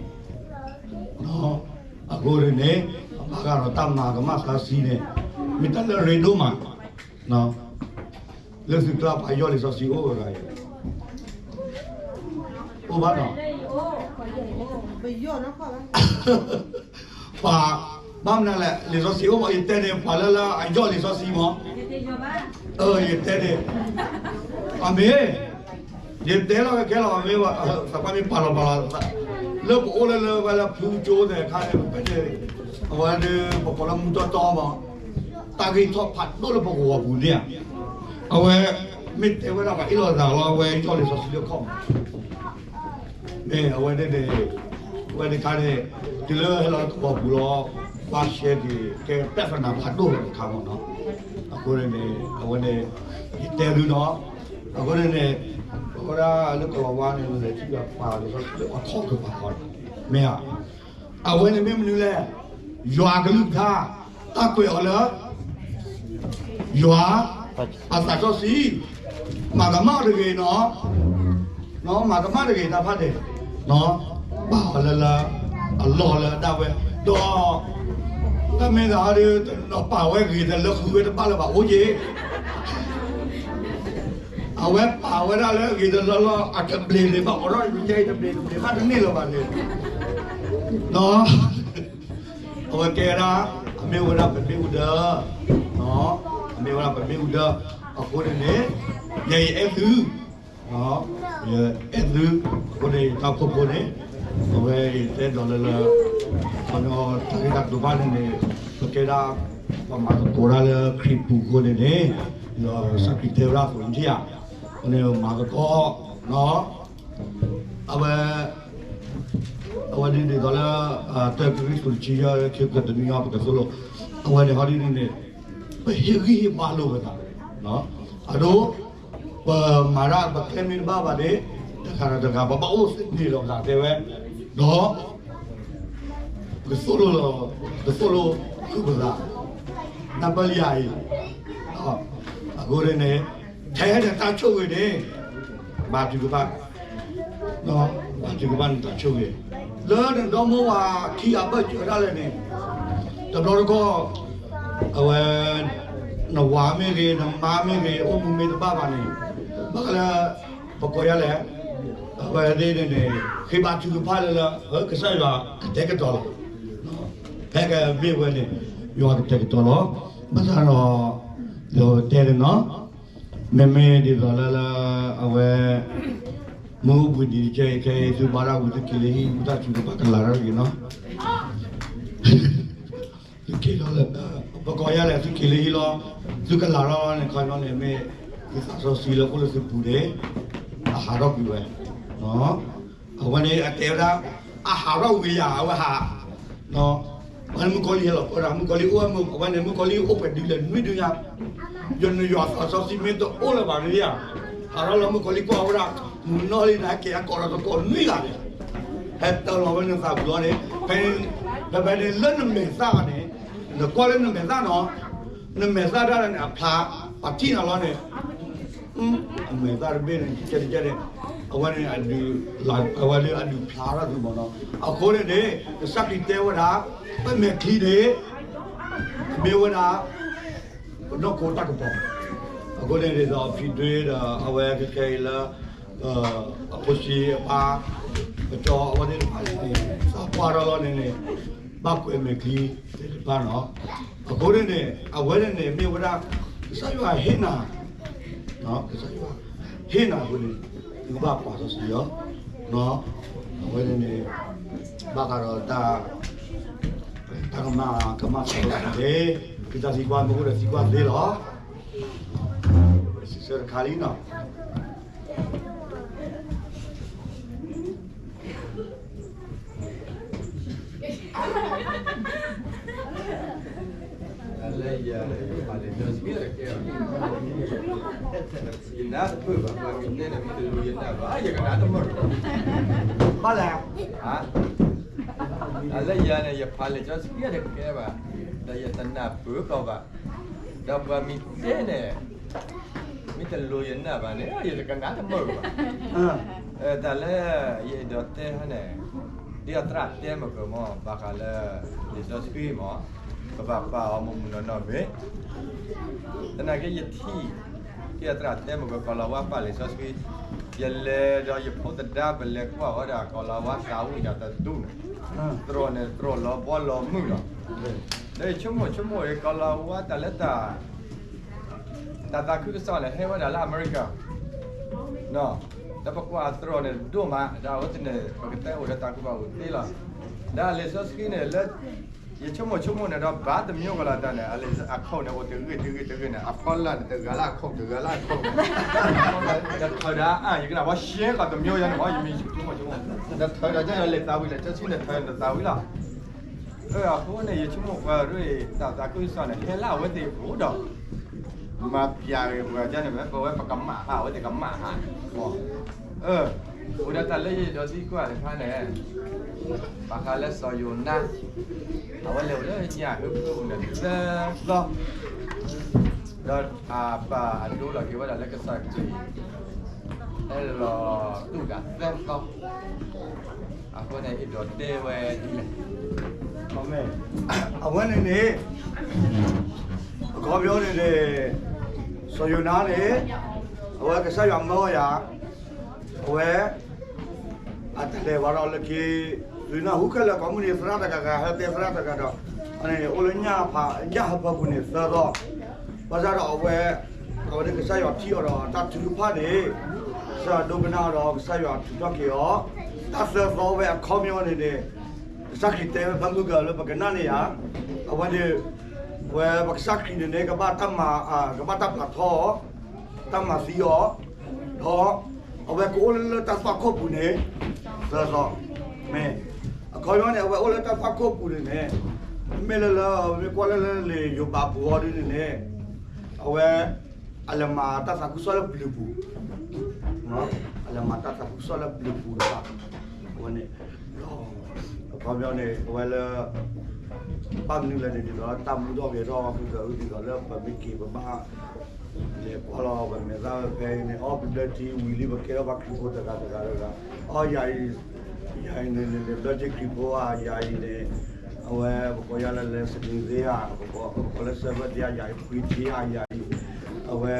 အဃိန့ၣ်န့ၣ်, အဘၣ်ဃးဒီးတၢ်မၤကမၣ်သးစီဆှံန့ၣ်, မ့ၢ်တၢ်လၢအရ့ဒိၣ်မး လၢသုကျါပှၤယီၢ်လံာ်စီဆှံအိၣ်ဝဲဂၤအံၤ, အိၣ်ဘၣ်နီၤ, ပှၤ, ဘၣ်မနုၤလဲၣ် လံာ်စီဆှံအိၣ်မး ယတဲန့ၣ် ပှၤလၢလၢအယီၢ်လံာ်စီဆှံမး, ယတဲန့ၣ်, အမ့ၢ်, ယတဲလီၤကဲလီၤမ့ၢ်, သးပှၢ်မ့ၢ်ပာ်လီၤပာ်လီၤ, လၢပအိၣ်လၢလၢဝဲလၢဖုကၠိသ့ၣ်တခါန့ၣ် ပတဲန့ၣ်, အဝဲဒီး ပကိးလၢမူတီတီမး, တၢ်ဂ့ၢ်ထီၣ်ဖးဒိၣ်လၢပကဝီၤပူၤန့ၣ်ဧါ, အဝဲ, မ့ၢ်တဲဝဲဒၣ်ပှၤအ့ၣ်လိာ်သးလီၤ အဝဲယီၢ်လံာ်စီဆှံလၢခီၣ်မး, မ့ၢ်အဝဲန့ၣ်, အဝဲတခါန့ၣ်, တုၤလၢဟဲလီၤလၢကဝီၤပူၤလီၤ, ဘၣ်ရှဲက့ၤ ကဲပြဿနာဖးဒိၣ်လီၤတခါမးနီၤ, အဃိန့ၣ်န့ၣ် အဝဲန့ၣ် ယတဲသုနီၤ, အဃိန့ၣ်န့ၣ် ပဝဲဒၣ်လၢကီၢ်လီၤဝါန့ၣ် လဲၤထံၣ်ဒီးပှၤကစီဒီးအခီၣ်ကပၤဃီန့ၣ် မ့ၢ်ဧါ, အဝဲန့ၣ်မ့ၢ်မနုၤလဲၣ်, ယွၤအကလုၢ်ကထါ တၢ်ကွဲးအီၤလၢ ယွၤ အသးစီဆှံ မၤကမၣ်အီၤတဂ့ၤနီၤ, မၤကမၣ်တဂ့ၤတၢ်ဖၣ်န့ၣ်, ပာ်အီၤလၢလၢ အလီၢ်လၢအဒၣ်ဝဲ, ဒီး တၢ်မ့ၢ်သးဟီဒီး တနီၤပာ်ဝဲဂ့ၤတလၢဃုဝဲတဘၣ်လၢၤဘၣ်အိၣ်က့ၤ, အဝဲပာ်ဝဲဒၣ်လၢအဂ့ၤတလၢလီၤ အတဘျ့းန့ၣ်ဘၣ် အိးထီၣ်ယကဲအံၤတဘျ့းတဘျ့းဘၣ်တန့ၢ်လၢၤဘၣ်န့ၣ် အဝဲကဲဒၣ် အမ့ၢ်ဝဲဒၣ်ပမ့ၣ်အူဒၢ, အမ့ၢ်ဝဲဒၣ်ပမ့ၣ်အူဒၢ, အဃိန့ၣ်န့ၣ် ယဲယအဲၣ်သု, ယအဲၣ်သု, အဃိန့ၣ် ယတၢ်အိၣ်ဖှိၣ်ဖိန့ၣ် အဝဲယတဲဒီးလၢလၢ ခီညီတၢ်ဂ့ၢ်တၢ်ကျိၤဘၣ်န့ၣ်န့ၣ် ပကဲဒၣ် ပမၤသကိးတၢ်လၢခရံာ်ပူၤအဃိန့ၣ်န့ၣ် ဒီးကစၢ်ခရံာ်တဲဝဲဒၣ်အသိးန့ၣ်ဧါ, အဃိန့ၣ်မၤသကိး အဝဲ အဝဲဒ်သိးလၢ တၢကရံၣ်သူးတဆံယဲၢ် ခံကတနွံအံၤ ပကသိၣ်လိ အဝဲန့ၣ်ဟီဒ်န့ၣ်န့ၣ် ပဟ့ၣ်ဂံၢ်ဟ့ၣ်ဘါလိာ်ပသး, အဒိ ပမၤတၢ်ပကျဲမ့ၢ်တဘၣ်ဘၣ်န့ၣ် တဂၤဒီးတဂၤ ပဘၣ်အိၣ်သန့ၤလီၤပသးတဲဝဲ, ဒီး ပကသိၣ်လိ ပကသိၣ်လိဃုာ်ပသး နၢ်ပၢၢ်လံဧါအံၤ, အဃိန့ၣ်န့ၣ် ထဲန့ၣ်တၢ်ဆိၣ်ဂ့ၤန့ၣ် ဘါထုကဖၣ် ဘါထုကဖၣ်န့ၣ်တၢ်ဆိၣ်ဂ့ၤ, လၢနဒီမါဝၤခံဂၤဘၢၣ်စၢၤဒၣ်လဲာ်န့ၣ် တဘျီတခီၣ် အဝဲ နဝၤမ့ၢ်ဂ့ၤ နမါမ့ၢ်ဂ့ၤ အိၣ်မူမ့ၢ်တဘၣ်ဘၣ်န့ၣ် ဘၣ်ဃးလၢ ပကိးယၤလဲၣ်, အဝဲသ့ၣ်န့ၣ်န့ၣ် ဃ့ဘါထုကဖၣ်လၢလၢ ကစၢ်ယွၤကတဲာ်ကတီၤလီၤ, ဖဲကမ့ၢ်ဝဲန့ၣ် ယွၤကတဲာ်ကတီၤလီၤ, ဘၣ်ဆၣ်ဒီး ဒီးတဲန့ၣ်နီၤ မ့မ့ၢ်ဒ်သိးလၢလၢ အဝဲ မ့ၢ်အိၣ်ဘှံးနံၤတကဲအံၤ ခဲအံၤ သုဘါတၢ်ဝံၤ သုက့ၤလၢဟံၣ် ဝံသးစူၤကဘၣ်ကလၤတၢ်တဂ့ၤနီၤ, သုက့ၤလီၤလၢ ပကိးယၤလဲၣ် သုက့ၤလၢဟံၣ်လီၤ, သုကလၤထီၣ်လီၤန့ၣ် ခီညီန့ၣ်မ့ၢ် သုသးစီဆှံလၢအိၣ်လၢသုပူၤန့ၣ် အဟးထီၣ်ကွံာ်ဝဲ အဝဲန့ၣ်အတဲဝဲဒၣ် အဟးထီၣ်ဝံၤယၤ အဝဲဟး အဝဲန့ၣ်မုၣ်ကီၤလံၢ်ဟဲလီၤပၢဒၣ် မုၣ်ကီၤလံၢ်အိၣ်ဝဲမုၣ် အဝဲန့ၣ် မုၣ်ကီၤလံၢ်အိၣ်ပှဲၤဒုလဲၣ်နွံဒုညါ, ယနယွၤသးစီဆှံမ့ၢ်တအိၣ်လၢၤဘၣ်န့ၣ်ဧါ, ဟးထီၣ်လၢမုၣ်ကီၤလံၢ်ကွၢ်ဝဲဒၣ် မုၢ်နီၢ်လံန့ၣ် ဟဲက့ၤအကိးဒီးသကိးနွံဂၤန့ၣ်, ဟဲတၢလီၤဝဲန့ၣ်သးပူၤလီၤန့ၣ်, ဖဲ ဖဲဖဲန့ၣ်လၢနမဲာ်သၣ်န့ၣ်, နကွၢ်လၢနမဲာ်သၣ်နီၤ, နမဲာ်သၣ်ဒၣ်န့ၣ် အဖျါ ပှၤထံၣ်နၤလီၤန့ၣ် အမဲာ်သၣ်တဘ့ၣ်န့ၣ် ကဲကဲန့ၣ် အဝဲန့ၣ် အဝဲလၢအဒုးဖျါထီၣ်သုမ့ၢ်နီၤ, အဃိန့ၣ်န့ၣ် ကစၢ်ခရံာ်တဲဝဲဒၣ် ပမဲာ်ချံန့ၣ် မ့ၢ်ဝဲဒၣ် ပနီၢ်ခိတၢ်ကပီၤ, အဃိန့ၣ်ဒ်သိးဖံဒွ့ဒီး အဝဲကကဲအံၤလၢ အဖိဆံးအပၢ် ကစီၤအဝဲသ့ၣ်တဖၣ်န့ၣ် သးပှၢ်ထီၣ်လီၤန့ၣ်န့ၣ် ဘၣ်ကွဲးမဲာ်ချံသ့ၣ်တဖၣ်နီၤ, အဃိန့ၣ်န့ၣ် အဝဲန့ၣ်န့ၣ် မ့ၢ်ဝဲဒၣ် ကစၢ်ယွၤဟ့ၣ်နၤ ကစၢ်ယွၤဟ့ၣ်နၤအဃိန့ၣ် သုကဘၣ်ပာ်စီဆှံအီၤ, အဝဲန့ၣ်န့ၣ် ဘၣ်ဃးဒီးတၢ် တၢ်ကမၣ်ကမၣ်စီဆှံန့ၣ် သုတၢ်သံကွၢ်မ့ၢ်အိၣ်ဒီးသံကွၢ်သ့လီၤ, စံးဆၢတခါလံနီၤ လၢယၤန့ၣ် ယဖးလဲၤစီဆှံတကဲဘၣ်, ယနၢ်တပၢၢ်ဘၣ်, ပှၤမ့ၢ်တဲန့ၣ်မ့ၢ်တလူၤယနၢ်ဘၣ် ယကနၣ်တမုာ်ဘၣ်, ဘၣ်လဲၣ်, လၢယၤန့ၣ် ယဖးလဲၤစီဆှံတကဲဘၣ်, ဒီးယတနၢ်ပၢၢ်ကီးဘၣ်, ဒီးပှၤမ့ၢ်တဲန့ၣ် မ့ၢ်တလူၤယနၢ်ဘၣ်န့ၣ် ယတကနၣ်တမုာ်ဘၣ်, တၢ်လၢ ယအဲၣ်ဒိးတဲဟဲန့ၣ် ဒ်အသရၣ်တဲမ့ၢ်ကမ့ၢ် ဘၣ်ဃးလၢ လံာ်စီဆှံမ့ၢ် ကဘၣ်ပာ်အီၤမုၢ်မုၢ်နီၢ်နီၢ်မ့ၢ် သနာ်က့ယထံၣ် ဒ်အသရၣ်တဲမ့ၢ်က ကီၤလၤဝါပာ်လံာ်စီဆှံ ယလဲၤဒီးယဖိသဒါ ပလဲၤကွၢ်ဝဲဒၣ် ကီၤလၤဝါသးဝံၣ်ဒီးတဒူၣ်န့ၣ် တြီၢ်န့ၣ် တြီၢ်လီၤဘီလီၤမုၢ်လီၤ, ဒီးယဆိကမိၣ်ဆိကမိၣ်အံၤ ကီၤလၤဝါတၢ်လၢတၢ် တၢ်သးခုကစီၣ်န့ၣ် ဟဲဝဲဒၣ်လၢအမဲရကၤ ဒီးပကွၢ်အတြီၢ်န့ၣ် ဒိၣ်မး ဒီးအဝဲသ့ၣ်န့ၣ် ပကတဲအိၣ်ဒီးတၢ်ကူၣ်ဘၣ်ကူၣ်သ့လီၤ, ဒီးအလံာ်စီဆှံန့ၣ် လၢ ယဆိကမိၣ်ဆိကမိၣ်န့ၣ်ဒီး ဘါတမံၤကီးလီၤတၢ်န့ၣ် အလံာ်အခိၣ်န့ၣ် အိၣ်တဂ့ၢ်တဂ့ၢ်တဂ့ၢ်န့ၣ် အဖီလာ်န့ၣ် တဂၤလၢအခိၣ် တဂၤလၢအခိၣ်န့ၣ် တထၢၣ်ဒီးအါ ယကနၣ်ဝဲရှဲကီးတမံၤယၤန့ၣ်မ့ၢ် ယမ့ၢ်ဆိကမိၣ်ဆိကမိၣ် တထၢၣ်ဒီး လံာ်သးဝံၣ်လံာ်စီဆှံန့ၣ် ထၢၣ်န့ၣ်သးဝံၣ်လီၤ, အဃိန့ၣ် ယဆိကမိၣ်ပှၤရ့ၣ်တၢ်သးခုကစီၣ်န့ၣ် ဟဲလၢအဝဲသ့ၣ်အအိၣ်ဒီး မၤပျးဂ့ၤပှၤကန့ၣ် ပဝဲပကမၣ်ဟး အဝဲသ့ၣ်ကမၣ်ဟး, အိၣ်ဒီးတၢ်လၢယအဲၣ်ဒိးသံကွၢ်တခါန့ၣ်, ဘၣ်ဃးလၢစီၤယိၤနါ, အဝဲလဲၤအိၣ်လၢညၣ်ဟၢဖၢပူၤန့ၣ်သၢသီ, ဒီးအပၢ်အဒိလီၤက့ၤဝဲဒၣ်လၢကစၢ်ခရံာ် ဟဲလီၤတူၢ်ဒၣ်သၢသီ, အဃိန့ၣ်အဲၣ်ဒိးတဲဝဲဒ်လဲၣ်. အဝဲန့ၣ်န့ၣ် အခီပညီန့ၣ်န့ၣ် စီၤယိၤနါန့ၣ် အဝဲကစၢ်ယွၤမၢအီၤယၤ, အဝဲ အတလဲၤဘၣ်ဒီးလၢခံ, သုနၢ်ဟူခဲလၢာ် ကိးမုၢ်နံၤ သရၣ်တဂၤဂၤ ဟဲတဲသရၣ်တဂၤဒီး အန့ၣ်အိၣ်လၢညၣ်ဟၢဖၢပူၤန့ၣ်သၢသီ, ဘၣ်ဆၣ်ဒီးအဝဲ အဝဲန့ၣ်ကစၢ်ယွၤထံၣ်အီၤဒီးတၢ်ထုကဖၣ်န့ၣ်, ကစၢ်ယွၤဒိကနၣ်ဒီးကစၢ်ယွၤထုးထီၣ်က့ၤအီၤ, တၢ်သၢသီဝဲအခီပညီန့ၣ်န့ၣ် ကစၢ်ခရံာ်တဲဝဲဖဲမုၢ်ဂီၤလၢပကနၣ်န့ၣ်ဧါ, အဝဲန့ၣ် ဝဲပကစၢ်ခရံာ်န့ၣ်န့ၣ် ကဘၣ်တၢ်မၤ ကဘၣ်တၢ်ပာ်ထီၣ်အီၤ, တၢ်မၤသံအီၤ, ဒီး အဝဲကအိၣ်လၢလၢတၢ်သွၣ်ခိၣ်ပူၤန့ၣ် သၢသီ, မ့ၢ် အခီပညီန့ၣ် အဝဲအိၣ်လၢတၢ်သွၣ်ခိၣ်ပူၤန့ၣ်န့ၣ်, မ့မ့ၢ်လၢလၢ မ့ၢ်ကွၢ်လၢလၢလံာ်ယိၤဘးပူၤအီၤဒ်န့ၣ်န့ၣ်, အဝဲ အလဲၤမၤတၢ်သးခုကစီၣ်လၢပျုၤပူၤ, အလဲၤမၤတၢ်သးခုကစီၣ်လၢပျုၤပူၤတဖၣ်, အဝဲန့ၣ် အခီပညီန့ၣ် အဝဲလၢ ဘၣ်မနုၤလဲၣ်န့ၣ် ဒ်သိးလၢတၢ်မူထီၣ်ဂဲၤထီၣ် ဃုာ်ဒီးဒ်သိးလၢပမ့ၢ်က့ၤပဘၣ် လဲၤကွၢ်လီၤပမဲာ်သၣ်ဝဲဖဲအံၤန့ၣ် အီၣ်ပဘျၢထံဝံၤလံ ပကဲထီၣ်ဘၣ်ခရံာ်ဖိတဂၤတဂၤတဂၤ, အီၣ်ယၤအံၤ, ယၤအံၤန့ၣ်န့ၣ် ဘျၢထံခရံာ်ဖိဧါ ယၤအံၤန့ၣ်, အဝဲပကိးယၤလၢလဲၤစနံၤသ့ဧါ, ပကိးလၢ Seventh-day ဧါ ယၤအံၤ ခွံထံဧါ ယၤအံၤ, အဝဲ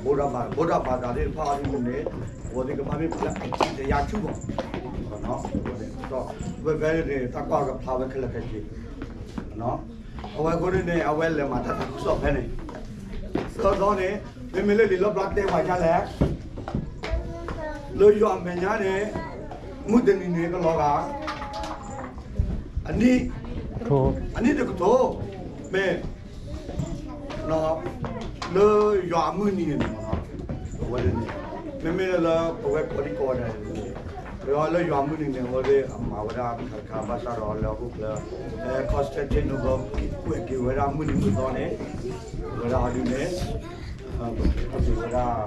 ဗုဒ္ဓဘာသာ ဗုဒ္ဓဘာသာသ့ၣ်တဖၣ်အီၤဒ်န့ၣ်န့ၣ်, အဝဲသ့ၣ်ကဘၣ်မ့ၢ်ပှၤလၢအစံးတယါဆူၣ်ဘၣ်, ဝဲဖဲန့ၣ် တၢ်ကွၢ်ကဖျါဝဲခဲလၢာ်ခဲဆ့ အဝဲအဃိန့ၣ်န့ၣ် အဝဲလဲၤမၤတၢ်သးခုကစီၣ်ဖဲန့ၣ်, သၢသီန့ၣ် မ့မ့ၢ်လၢလံာ်လီၣ်ဖျါတဲပှၤဒ်လဲၣ်, လၢယွၤအမဲာ်ညါန့ၣ် မုၢ်တနံၤန့ၣ်ကလီၤဂာ် အနံၣ်, အနံၣ်တကထိ, မ့ၢ် လၢယွၤအမုၢ်နံၤန့ၣ်န့ၣ်, အဝဲန့ၣ် မ့မ့ၢ်လၢပဝဲကိးဒံကိးဂၤဒဲးန့ၣ်, လၢယွၤအမုၢ်နံၤန့ၣ် အဝဲသ့ၣ်အမၤဝဲဒၣ်တခါတခါ ဘၣ်ဆၣ်ဒီးလၢဟီၣ်ခိၣ်ချၢ Constantinople ကွဲးက့ၤဝဲဒၣ်မုၢ်နံၤမုၢ်သီန့ၣ်, ဝဲဒၣ်အီၤဒ်န့ၣ်, ပက့ၤဝဲဒၣ်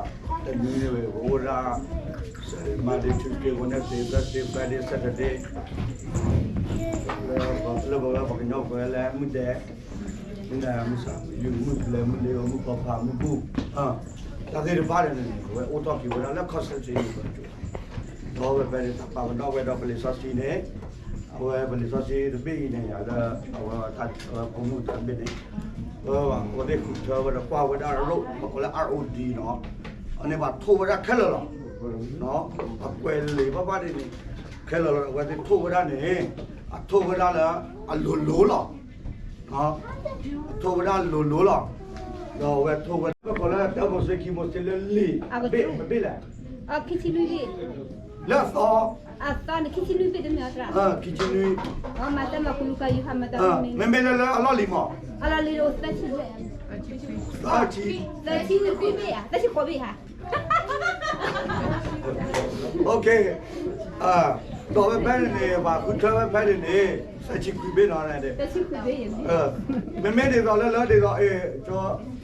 တနွံန့ၣ် ပအိၣ်ဝဲဒၣ် Monday, Tuesday, Wednesday, Thursday, Friday, Saturday လၢပဝဲပှၤကညီပှၤလၢမုၢ်ဒဲး, မုၢ်နၤ မုၢ်ဆါ မုၢ်ယူၢ် မုၢ်ပျဲၤ မုၢ်လ့ၤဧိၤ မုၢ်ကီၤဖး မုၢ်ဘူၣ်, တၢ်သ့ၣ်တဖၣ်န့ၣ်န့ၣ် အဝဲအိၣ်ထီၣ်က့ၤဝဲဒၣ်လၢ Constantinople ဒီးဝဲဖဲန့ၣ် တၢ်ပာ်ပနီၣ်ဝဲဒီးပလံာ်စီဆှံန့ၣ်, အဝဲပလံာ်စီဆှံတဘ့ၣ်အံၤန့ၣ် လၢအဝဲတၢ်ဖိမုၣ်တၢ်တဘ့ၣ်န့ၣ်, အဝဲသ့ၣ်ဃုထၢဝဲဒီးကွၢ်ဝဲဒၣ်ရိၣ် ပကိးလၢ R O D နီၤ, အန့ၣ်ဘၣ်ထိၣ်ဝဲဒၣ်ခဲလၢာ်လီၤ. အကွဲးလံာ်ဘၣ်ဘၣ်ဒ်န့ၣ် ခဲလၢာ်လီၤ. အဝဲသ့ၣ်ထိၣ်ဝဲဒၣ်န့ၣ် အထိၣ်ဝဲဒၣ်လၢ အလိၤလိၤလီၤ. အထိၣ်ဝဲဒၣ်လိၤလိၤလီၤ. ဒီးအဝဲထိၣ်ဝဲဒၣ် ပကိးလၢတၢမိၤၡ့ခံမိၤၡ့လၢလံာ် အဘ့ၣ်လဲၣ်, လၢအသီ ခံဆံနွံ, မ့မ့ၢ်လၢလၢအလီၢ်လံၤမး, သၢဆံ, သၢဆံခွံဘ့ၣ်ဧါ, သၢဆံခွံဘ့ၣ်ဧါ. ဒီးဝဲဖဲန့ၣ်န့ၣ် ပှၤဃုထၢဝဲဖဲန့ၣ်န့ၣ် သၢဆံခွံဘ့ၣ်နီၤ, မ့မ့ၢ်ဒ်သိးလၢလၢဒ်သိး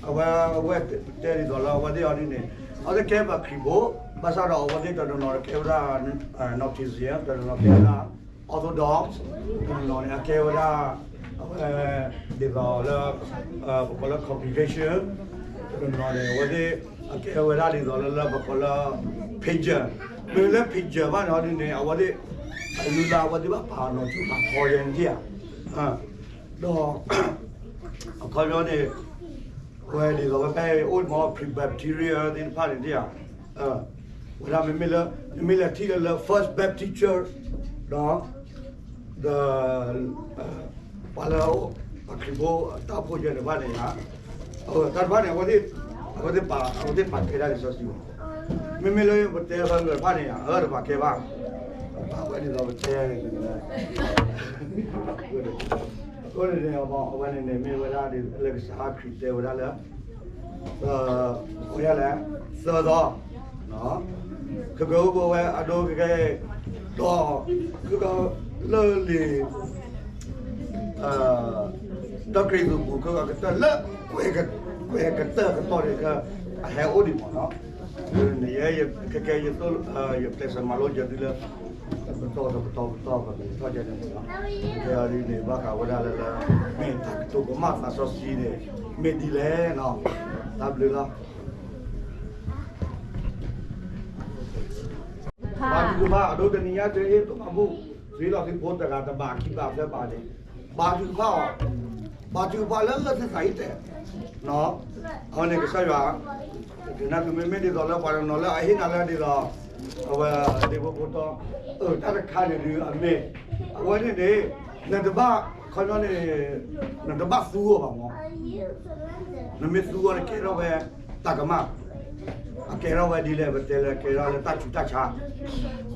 အဝဲ အဝဲတဲဒ်သိးလၢအဝဲသ့ၣ်အီၤဒ်န့ၣ် အဝဲသ့ၣ်ကဲပှၤခရံာ်ဖိ, ဘၣ်ဆၣ်ဒီးအဝဲသ့ၣ်တနီၤနီၤ ကဲဝဲဒၣ် Nortesian, တနီၤနီၤကဲဝဲဒၣ် Orthodox, တနီၤနီၤန့ၣ် အကဲဝဲဒၣ် အဝဲ ဒ်သိးလၢ ပကိးလၢ Congregation, တနီၤနီၤန့ၣ် အဝဲသ့ၣ် အကဲဝဲဒၣ်ဒ်သိးလၢလၢပကိးလၢ Pagan, မ့ၢ်လၢ Pagan ဘၣ်န့ၣ်ဒ်န့ၣ် အဝဲသ့ၣ် အလုၢ်အလၢ်အဝဲသ့ၣ်ဘၣ်ပာ်နီၤဆူပာ်ထီယဲၢ်န့ၣ်ဧါ. ဒီး အခီပညီန့ၣ် ဝဲဒ်သိးဝဲဖဲအိၣ်မ့ၢ် Presbyterian သ့ၣ်တဖၣ်န့ၣ်ဧါ, ဝဲဒၣ်မ့မ့ၢ်လၢ မ့မ့ၢ်လၢထံၣ်လၢလၢ First Baptist Church ဒီး ဒီး ပှၤလၢ ပှၤခရံာ်ဖိတၢ်အိၣ်ဖှိၣ်ယဲၢ်န့ၣ်ဘၣ်န့ၣ်ဧါ, တၢ်တဖၣ်န့ၣ် အဝဲသ့ၣ် အဝဲသ့ၣ်ပာ် အဝဲသ့ၣ်ပာ်ကဲဒၣ်လံာ်စီဆှံမး, မ့မ့ၢ်လၢပတဲဖဲမုၢ်တဖၣ်န့ၣ်ဧါ အဝဲတပာ်ကဲဘၣ်, ပာ်ဝဲဒ်သိးပတဲန့ၣ် အဃိန့ၣ်န့ၣ် အဝဲန့ၣ်န့ၣ် မ့ၢ်ဝဲဒၣ်လၢကစၢ်ခရံာ်တဲဝဲဒၣ်လၢ ဝဲဒၣ်လဲၣ် သၢသီ, ကကဝဲအဒိကကဲ ဒီး ကလၢလံာ် တၢ်ကရံၣ်သူးပူၤ ကကတၢၢ်လၢကွဲးက ကတၢၢ်ကတီၢ်န့ၣ် အဟဲအိၣ်ဒံးမ့ၢ်နီၤ, နယဲ ခဲကဲ ယသိၣ် ယကျဲးစၢးမၤလိယသုလၢ တပတီၢ်တပတီၢ်ပတီၢ် ပကလဲၤထီၣ်ကဲန့ၣ်မ့ၢ်နီၤ, ခဲအံၤဒ်န့ၣ် ဘၣ်ဃးဝဲဒၣ်လၢ လၢ မ့ၢ်တၢ်ကတိၤကမၣ်သးစီဆှံန့ၣ် မ့ၢ်ဒ်လဲၣ်နီၤ, တၢ်ဘျုးလီၤ. ဘါထုကဖၣ် အဒိတနံၤညါတဟ့ၣ်တမၤဘူၣ် သုလီၤသုဖိတဂၤတဘးခံဘးသၢဘးန့ၣ် ဘါထုကဖၣ်အီၤ, ဘါထုကဖၣ်လၢသုသးဟ့ၣ်တဲာ်, အဝဲန့ၣ်ကစၢ်ယွၤ ဒ်နၤသုမ့မ့ၢ်ဒ်သိးလၢပှၤတနီၤလၢအဟ့ၣ်နၤလၢဒ်သိး အဝဲဒ့ဖိဖိတီ အၢ တၢ်တခါန့ၣ်ဒုးအမ့ၢ် အဝဲန့ၣ်န့ၣ် နတဘၣ် ခီပညီန့ၣ် နတဘၣ်သူအီၤဘၣ်မး နမ့ၢ်သူအီၤန့ၣ် ကဲထီၣ်ဝဲတၢ်ကမၣ်, အကဲထီၣ်ဝဲဒ်လဲၣ် ပတဲလၢ ကဲထီၣ်လၢတၢ်ဆူးတၢ်ဆါ,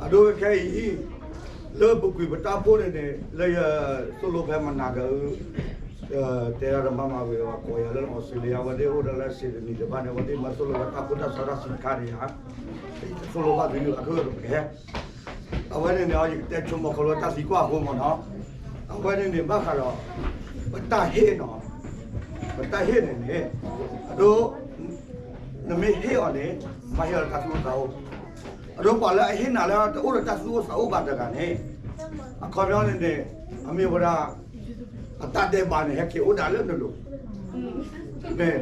အဒိခဲအံၤ လၢပကွံာ်ပတၢ်အိၣ်ဖှိၣ်န့ၣ်န့ၣ် လၢယသိၣ်လိဖဲမနၤက တဲဒၣ်တမၤမၤဝံၤ ပှၤကိးယၤလၢအီစထြ့လယါ အဝဲသ့ၣ်အိၣ်ဒီးလၢ Sydney တဖၣ်န့ၣ် အဝဲသ့ၣ်မၤသိၣ်လိဝဲတၢ်အိၣ်ဖှိၣ်တၢ်ဆါတၢ်ဆူးတခါန့ၣ်ဧါ, သိၣ်လိဘၣ်သုန့ၣ် အခိၣ်ပကဟဲ အဝဲန့ၣ်န့ၣ် ယကတဲဆိကမိၣ်ခီဖျိတၢ်သံကွၢ်အဃိမ့ၢ်နီၤ, အဝဲန့ၣ်န့ၣ် ဘၣ်ဃးဒီး ပတၢ်ဟ့ၣ်နီၤ, ပတၢ်ဟ့ၣ်န့ၣ်န့ၣ် အဒိ နမ့ၢ်ဟ့ၣ်အီၤန့ၣ် မ့ၢ်ဟ့ၣ်အီၤလၢတၢ်သူၣ်အိၣ်သးအိၣ်, အဒိပှၤလၢအဟ့ၣ်နၤလၢတအိၣ်ဒီးတၢ်သူၣ်အိၣ်သးအိၣ်ဘၣ်တဂၤန့ၣ် အခီပညီန့ၣ်န့ၣ် အမ့ၢ်ဝဲဒၣ် အတၢ်ဒဲးဘးန့ၣ် ဟဲက့ၤအိၣ်ဒၣ်လၢနလိၤ, မ့ၢ်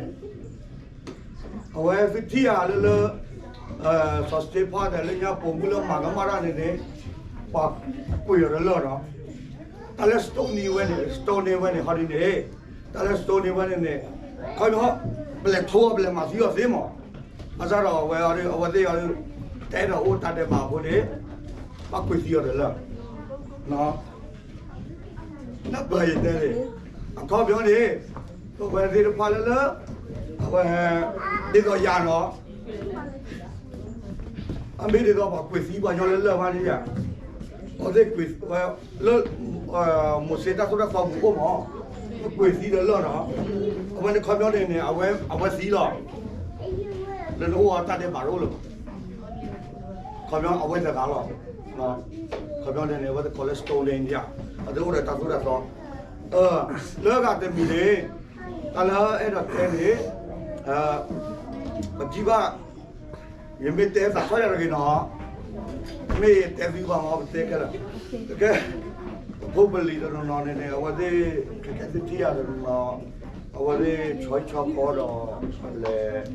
အဝဲသုထံၣ်ဧါလၢလၢ စီၤစတ့ဖါဒီးလၢညါပိာ်မုၣ်လၢမၤကမၣ်တၢ်န့ၣ်န့ၣ် ပှၤကွံာ်အီၤတလၢာ်နီၤ, တၢ်လၢ stone န့ၢ်ဝဲန့ၣ် stone န့ၢ်ဝဲန့ၣ် ဟီဒ်န့ၣ် တၢ်လၢ stone န့ၢ်ဝဲန့ၣ်န့ၣ် ခီပညီ ပလဲၤထိအီၤ ပလဲၤမၤသံအီၤသ့မး, ဘၣ်ဆၣ်ဒီးအဝဲအီၤဒ် အဝဲသ့ၣ်အီၤဒ် တဲဒီးအိၣ်တၢ်ဒဲးဘးအဃိန့ၣ် ဘၣ်ကွံာ်သံအီၤတလၢာ် နၢ်ပၢၢ်ယတဲန့ၣ် အခီပညီန့ၣ် ပဝဲသ့ၣ်တဖၣ်လၢလၢ အဝဲ ဒ်သိးယၤနီၤ အမ့ၢ်ဒ်သိးပှၤကွံာ်သံပှၤညီလၢလၢၢ်ဘၣ်န့ၣ်ယၤ အဝဲသ့ၣ်ကွံာ်ဝဲလၢ မိၤၡ့တၢ်သိၣ်တၢ်သီပူၤအိၣ်မး ကွံာ်သံလၢလၢၢ်နီၤ အဝဲန့ၣ်ခီပညီန့ၣ်န့ၣ် အဝဲသံလီၤ လၢနအိၣ်အတၢ်ဒဲးဘးတအိၣ်လၢၤဘၣ် ခီပညီအဝဲတဂၤလီၤ ခီပညီန့ၣ်န့ၣ် အဝဲသ့ၣ်ကိးလၢ Stonehenge ဧါ အဝဲသ့ၣ်အိၣ်ဒီးတၢ်သိၣ်တၢ်သီ လၢဂၤတမံၤန့ၣ် တၢ်လၢအဲၣ်ဒိးတဲန့ၣ် ပထံၣ်ဘၣ် ယမ့ၢ်တဲသးခီယၤတဂ့ၤနီၤ မ့ၢ်ယတဲသုဘၣ်မ့ၢ်ပတဲခဲလၢာ် ကဲ ပဖိပလံၤတနီၤနီၤန့ၣ်န့ၣ် အဝဲသ့ၣ် ကကဲသုထံၣ်ယၤတနီၤနီၤ အဝဲသ့ၣ်ဆီဟံၣ်ဆီဃီဒီး လဲၤ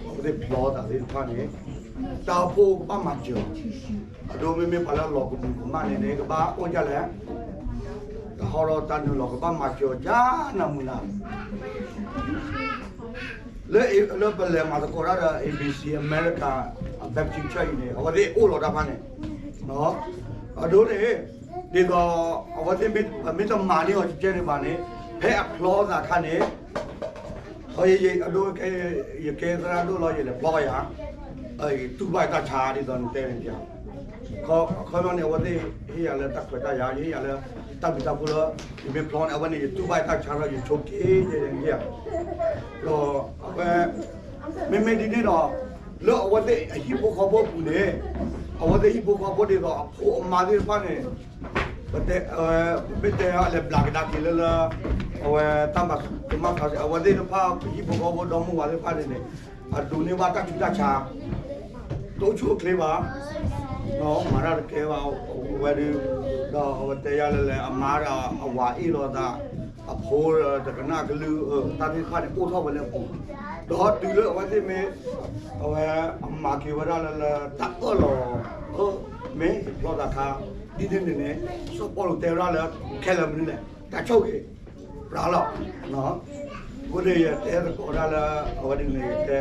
အဝဲသ့ၣ်ဖျီသးသ့ၣ်တဖၣ်န့ၣ် တၢ်အိၣ်ဖှိၣ်ကဘၣ်မၤစၢၤ အဒိမ့မ့ၢ်ပှၤလၢအလီၤကမူၤကမၣ်န့ၣ်န့ၣ် ကဘၣ်အိၣ်ဒ်လဲၣ် တဟီဒီးတၢ်နုာ်လီၤကဘၣ်မၤစၢၤအီၤကနၢ်မုၢ်နၤ လၢ လၢပလဲၤမၤသကိးတၢ်ဒီး A B C America Baptist Church အံၤန့ၣ် အဝဲသ့ၣ်အိၣ်လီၤတၢ်ဖၣ်န့ၣ် အဒိန့ၣ် ဒ်သိး အဝဲသ့ၣ်မ့ၢ်တမၤန့ၢ်အီၤကဲန့ၣ်ဘၣ်န့ၣ် ဖဲအဖျီသးအခါန့ၣ် အဒိ ယကဲသရၣ်ဒိၣ်လီၤ ယလဲၤဖျီယၤ ယတူၢ်ဘၣ်တၢ်ဆါဒ်သိးနတဲန့ၣ် ခီပညီန့ၣ် အဝဲသ့ၣ်ဟ့ၣ်ယၤလၢတၢ်ခွဲးတၢ်ယာ် ယဟ့ၣ်ယၤလၢတၢ်ဘျုးတၢ်ဖှိၣ်လၢ ယမ့ၢ်ဖျီန့ၣ် အဝဲန့ၣ် ယတူၢ်ဘၣ်တၢ်ဆါဒီး ယဆိးက့ယဲန့ၣ် ဒီးအဝဲ မ့မ့ၢ်ဒ်န့ၣ်ဒီး လၢအဝဲသ့ၣ်အဟံၣ်ဖိဃီဖိအပူၤန့ၣ် အဝဲသ့ၣ်ဟံၣ်ဖိဃီဖိဒ်သိးအဖိအမါသ့ၣ်တဖၣ်န့ၣ် ပတဲ ပမ့ၢ်တဲအလဲၤဘျးကဒါက့ၤလၢလၢ အဝဲတၢ်မၤကမၣ်သး အဝဲသ့ၣ်တဖၣ် ဟံၣ်ဖိဃီဖိဒီမါဝၤသ့ၣ်တဖၣ်န့ၣ်န့ၣ် အဒိးန့ၢ်ဘၣ်တၢ်ဆူးတၢ်ဆါ တအိၣ်ဆူၣ်အိၣ်ချ့ဘၣ် မၤတၢ်တကဲဘၣ် အဝဲဒၣ် ဒီးအဝဲတဲယၤလၢလဲၣ် အမါဒီးအဝၤအ့ၣ်လိာ်သး အဖိဒီးတကနၣ်ကလုၢ် တၢ်သ့ၣ်တဖၣ်န့ၣ် အိၣ်ထီၣ်ဝဲလၢအပူၤ ဒီးတုၤလၢအဝဲသ့ၣ်မ့ၢ် အဝဲအမၤက့ၤဝဲဒၣ်လၢလၢတၢ်အၢၣ်လီၤ မ့ၢ်ဖျီသးခါ ဒ်န့ၣ်န့ၣ်န့ၣ် စီၤပီလူးတဲဝဲဒၣ်လၢ ခဲလၢာ်မနုၤလဲၣ် တၢ်ဆိၣ်ဂ့ၤ ပြးလီၤ အဃိန့ၣ် ယတဲသကိးဒၣ်လၢ အဝဲဒ်န့ၣ်တဲ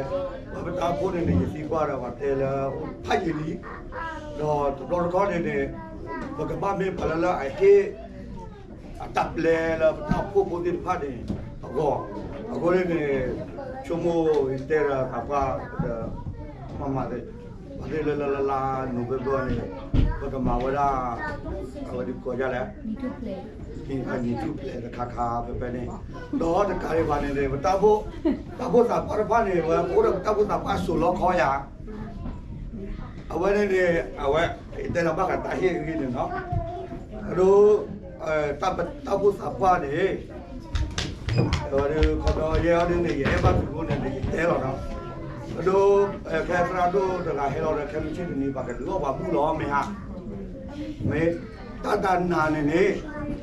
ပတၢ်အိၣ်ဖှိၣ်န့ၣ်န့ၣ် ယသံကွၢ်ဒီး ပှၤတဲလၢ ဖးယံာ်လံ ဒီးတဘျီတခီၣ်န့ၣ်န့ၣ် ပကဘၣ်မ့ၢ်ပှၤလၢလၢအဟ့ၣ် အတၢ်ပျဲလၢပတၢ်အိၣ်ဖှိၣ်ဖိသ့ၣ်တဖၣ်န့ၣ် အဂီၢ် အဃိန့ၣ်န့ၣ် ဆိကမိၣ်တဲဒီးသးပှၢ်ဒီး မၤမၤသ့ ပှၤသ့ၣ်လၢလၢလၢလၢ November န့ၣ် ပကမၤဝဲဒၣ် အဝဲဒ်ကိးယၤလဲၣ် နံၣ်ထူၣ်ဖျဲးတခါခါဖဲဖဲန့ၣ် ဒီးတကးဒံးဘၣ်န့ၣ်န့ၣ် ပတၢ်အိၣ်ဖှိၣ်သးပှၢ်တဖၣ်န့ၣ် ဝဲပအိၣ်ဒီးပတၢ်အိၣ်ဖှိၣ်သးပှၢ်စိာ်လီခီယၤ အဝဲန့ၣ်န့ၣ် အဝဲ တဲလီၤဘၣ်ဃးတၢ်ဟ့ၣ်ဂ့ၢ်န့ၣ်နီၤ အဒိ တၢ်အိၣ်ဖှိၣ်သးပှၢ်န့ၣ် ဝဲဒုးခီဖျိယဲအီၤဒုးန့ၣ် ယအဲၣ်ဘၣ်သုးဖိန့ၣ်ဒီး ယတဲလီၤနီၤ. အဒိ ခဲသရၣ်ဒိၣ်တဂၤဟဲလီၤဒီး ခဲမုၢ်ဆ့ၣ်တနံၤ ပှၤကဒုးအီၣ်ပှၤဘူၣ်လီၤ မ့ၢ်ဧါ. မ့ၢ်တၢ်တနၤန့ၣ်န့ၣ်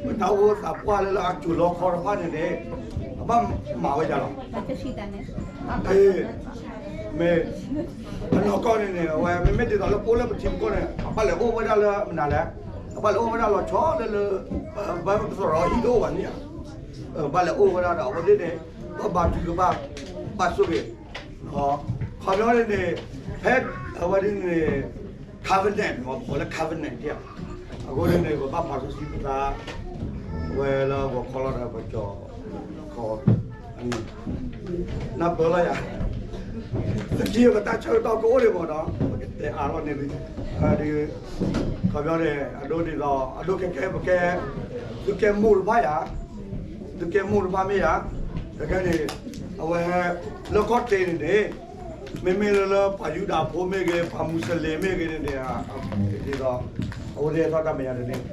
ပတၢ်အိၣ်သးပှၢ်လၢလၢအစိၤလီခီတဖၣ်န့ၣ်န့ၣ် အဘၣ်မၤဝဲဒ်လီၤ. မ့ၢ် အနီၢ်ကီၢ်န့ၣ်န့ၣ် အဝဲမ့မ့ၢ်ဒ်သိးလၢပအိၣ်လၢပထံပကီၢ်န့ၣ် အဘၣ်လဲၤအိၣ်ဝဲဒၣ်လၢမနုၤလဲၣ်, အဘၣ်လဲၤအိၣ်ဝဲဒၣ်လီၤဆီလၢလၢ ပသရိာ်ဟံၣ်တအိၣ်ဘၣ်န့ၣ်ဧါ. ဘၣ်လဲၤအိၣ်ဝဲဒၣ်ဒီးအဝဲသ့ၣ်န့ၣ် ဘၣ်ဘါထုကဖၣ် ဘၣ်ဆိၣ်ဂ့ၤ ခီပညီန့ၣ်န့ၣ် ဖဲအဝဲဒ်န့ၣ် covenant မ့ၢ် ပကိးလၢ covenant ဒ်ဧါ. အဃိန့ၣ်န့ၣ် ပဘၣ်ပာ်စီဆှံပသး ဝဲလၢဂီၤခီလီၤဒီးပကၠီၤခီ နၢ်ပၢၢ်လီၤယၤ သက့ပတၢ်ဆၢကတီၢ်ကအိၣ်ဒံးမ့ၢ်နီၤ ပကတဲအါထီၣ်န့ၣ် ခီပညီန့ၣ် အဒိဒ်သိး အဒိခဲကဲပကဲ သုကဲမိၢ်တဖၣ်ယၤ သုကဲမိၢ်တဖၣ်မ့ၢ်ယၤ ခဲကဲန့ၣ် အဝဲ လၢကီၢ်တ့န့ၣ်န့ၣ် မ့မ့ၢ်လၢလၢပှၤယူဒၤဖိမ့ၢ်ဂ့ၤ ပှၤမူစလ့ၣ်မ့ၢ်ဂ့ၤန့ၣ်န့ၣ် ဒ်သိး အဝဲသ့ၣ်ထီၣ်တၢ်မဲာ်ညါတန့ၢ်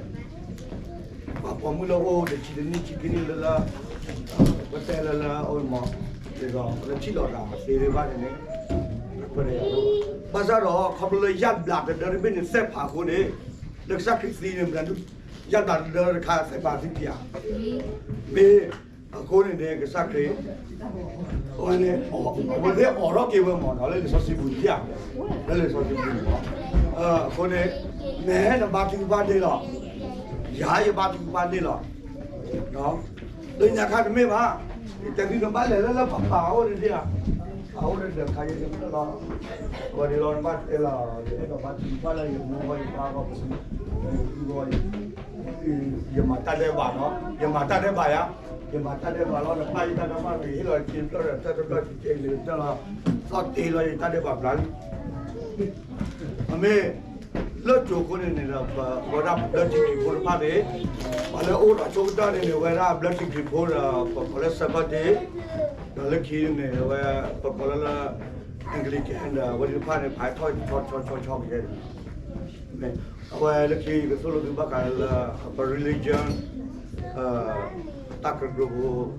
ပှၤပိာ်မုၣ်လၢအိၣ်တဆံတနံၣ်ဆံခံနံၣ်လၢလၢ ပတဲလၢလၢအအိၣ်မး ဒ်သိးလၢထံၣ်လိာ်သးသ့ဒံးဘၣ်န့ၣ်န့ၣ် ဘၣ်ဆၣ်ဒီး ခီဖျိလၢယၣ်ဘျးတဒၢတဘ့ၣ်န့ၣ် သဲၣ်ဖးအဃိန့ၣ် လၢကစၢ်ခရံာ်သံန့ၣ် မတၤဒု ယၣ်ဘျးတဒၢတခါသဲၣ်ဖးသံပျၢ် မ့ၢ် အဃိန့ၣ်န့ၣ် ကစၢ်ခရံာ် အဝဲန့ၣ် အဝဲသ့ၣ်အိးထီၣ်က့ၤဝဲမးနီၤ လၢလံာ်စီဆှံပူၤန့ၣ် လၢလံာ်စီဆှံပူၤန့ၣ်မး အဃိန့ၣ် နဟဲနဘါထုကဖၣ်န့ၢ်လီၤ ယၤယဘါထုကဖၣ်န့ၢ်လီၤ လၢညါခါတမ့ၢ်ဘၣ် ယတဲသုနဘၣ်လဲၤလၢလၢပှၤပာ်အအိၣ်န့ၣ်ဒ်ဧါ အအိၣ်ဒီးခါယဲၢ်တဖျၢၣ်လီၤ အဝဲန့ၣ်လီၤနဘၣ်တဲလီၤ ယအဲၣ်ဒိးဘါထုကဖၣ်လၢယမိၢ်ဂီၢ်ယပၢ်ဂီၢ်ပူၤ ယမၤတၢ်ဒဲးဘးနီၤ ယမၤတၢ်ဒဲးဘးယၤ ယမၤတၢ်ဒဲးဘးလီၤ နပၢ်ယတၢ်ဒဲးဘး ယဟ့ၣ်လီၤက့ၤဖျၢၣ်ဒီးတၢ်တဖျၢၣ်က့ၤလၢတၢ်လီၤ သီၣ်တ့လီၤယတၢ်ဒဲးဘးဘျါလံ အမ့ၢ် လၢကၠိၤခိၣ်န့ၣ်န့ၣ်ဒီး ပဝဲဒၣ်ဘျၢထံခရံာ်ဖိတဖၣ်န့ၣ် ပှၤလၢအိၣ်ဒီးဆိကတၢၢ်န့ၣ်န့ၣ် ဝဲဒၣ်ဘျၢထံခရံာ်ဖိဒီး ပကိးလၢ Seventh Day ဒီးလၢခံန့ၣ် အဝဲ ပကိးလၢလၢ Anglican ဒီး အဝဲသ့ၣ်တဖၣ်န့ၣ် ဖးထီၣ်ဆီဆီဆီဆီကယဲၢ် အဝဲလၢခံကသိၣ်လိသုဘၣ်ဃးလၢ ပ religion တၢ်ကရၢကရိ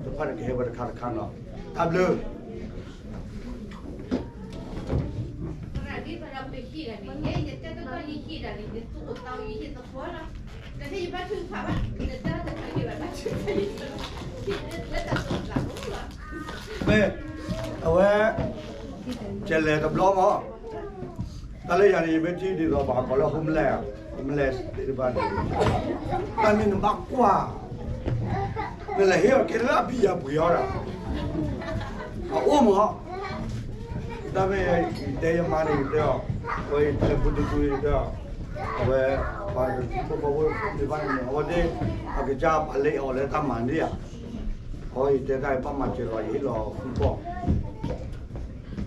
တဖၣ်န့ၣ် ကဟဲဝဲတခါတခါနီၤ တၢ်ဘျုး မ့ၢ် အဝဲ ကလဲၤတဘျီမး တၢ်လၢယၤန့ၣ် ယမ့ၢ်ထံၣ်ဒ်သိးပှၤကိးလၢ homeless homeless သ့ၣ်တဖၣ်န့ၣ် တၢ်မ့ၢ်နဘၣ်ကွၢ် နလဲၤဟ့ၣ်အီၤကဲလၢအဘံယၤပှ့ၤအီၤဒီး အအိၣ်မး တၢ်မ့ၢ်ယတဲယမါန့ၣ် ယတဲအီၤ အဝဲယတဲဖိတဒူန့ၣ် ယတဲအီၤ အဝဲ ပှၤတထံဖိကီၢ်ဖိသ့ၣ်တဖၣ်န့ၣ် အဝဲသ့ၣ် အကစၢ်ပာ်လ့အီၤလၢတၢ်မၤန့ၢ်ဧါ အဝဲယတဲတၢ်အံၤဘၣ်မၤစၢၤလီၤ ယဟ့ၣ်လီၤဃုပီၢ်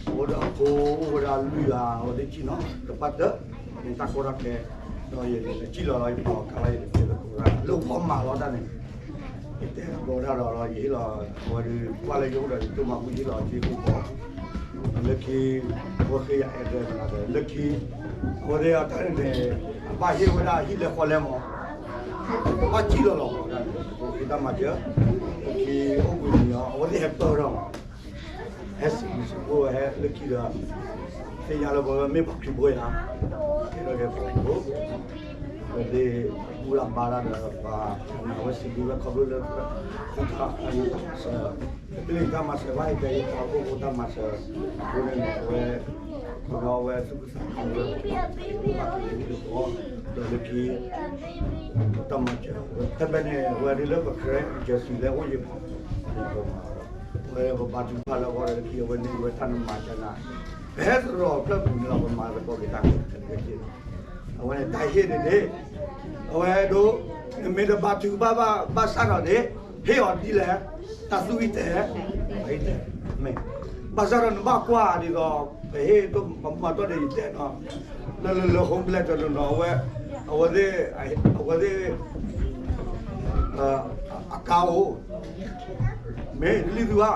အဝဲဒၣ်အဖိအိၣ်ဝဲဒၣ်လွံၢ်ဂၤ အဝဲသ့ၣ်စံၣ်နီၤ တပၢ်တၢၢ် မ့ၢ်တၢ်ကီတၢ်ခဲ ဒီးယလဲၤစံၣ်လီၤလီၤ ယပာ်လီၤကါလီၤ ယလဲၤတဲလၢကီၢ်ဒၣ် လၢပှၤမၤလီၤတၢ်န့ၣ် ယတဲလၢကီၢ်ဒၣ်ဒီးလီၤ ယဟ့ၣ်လီၤ အဝဲဒၣ်ပှၤလၢယအိၣ်ဒီးယတိၢ်မၤဘူၣ်ယဟ့ၣ်လီၤစ့ၢ်ကီး လၢခံ အဝဲဃ့ယၤအဲၣ်ဒိးမနုၤလဲၣ် လၢခံ အဝဲသ့ၣ်အတၢ်န့ၣ်န့ၣ် အဘၣ်ဟ့ၣ်ဝဲဒၣ်ဟံၣ်လဲၤဃီလဲမး ဘၣ်စံၣ်လီၤလီၤ အဝဲဒၣ်န့ၣ် ပက့ၤတၢ်မၤစၢၤ လၢခံအိၣ်ဘှံးနံၤအီၤ အဝဲသ့ၣ်ဟဲပၢၢ်ထီၣ်မး ဟဲစံးဘျုးစံးဖှိၣ်ဝဲဟဲလၢခံဒီး သ့ၣ်ညါလၢပဝဲမ့ၢ်ပှၤခရံာ်ဖိယါ ကဲထီၣ်က့ၤပှၤခရံာ်ဖိ ပသ့ၣ်ဘူၣ်လၢ်ဘါလၢ်ဒီးပှၤ အဝဲစံးဘျုးဝဲခီဖျိလၢ သုတၢ်မၤစၢၤ ပလ့ၣ်တၢ်မၤစၢၤဘၣ်အံၤ တဲယတၢ်အိၣ်ဖှိၣ်ဖိတၢ်မၤစၢၤ အဃိန့ၣ်န့ၣ် အဝဲ ခီဖျိအဝဲသူၣ်ကသးခုလၢ ပှၤခရံာ်ဖိ ဒီးလၢခံ တၢ်မၤစၢၤ ဖဲဖဲန့ၣ် အဝဲဒ်လၢပ Karen Agency လၢအိၣ်ယံၤမး အဝဲပဘါထုကဖၣ်လၢအဂီၢ်ဒီးလၢခံ အဝဲန့ၢ်ဝဲတၢ်နမၤစၢၤနၤ ပဟဲသရိာ်ဖျၢၣ်ပူၤန့ၣ်လီၤ ပမၤသကိးက့ၤတၢ်ခဲလၢာ်ခဲဆ့ အဝဲန့ၣ်တၢ်ဟ့ၣ်န့ၣ်န့ၣ် အဝဲဒိ နမ့ၢ်တဘါထုကဖၣ်ဘၣ်ဘၣ်ဆၣ်ဒီးန့ၣ် ဟ့ၣ်အီၤဒ်လဲၣ် တၢ်သူၣ်အံၤတဲ အံၤတဲ မ့ၢ် ဘၣ်ဆၣ်ဒီးနဘၣ်ကွၢ်ဒ်သိး ပဟ့ၣ်တိၢ်မၤမၤတီၢ်ဒီးယတဲနီၤ လၢလၢလၢ homeless တနီၤနီၤ အဝဲ အဝဲသ့ၣ် အဝဲသ့ၣ် အကါအိၣ် မ့ၢ်လံသုဧါ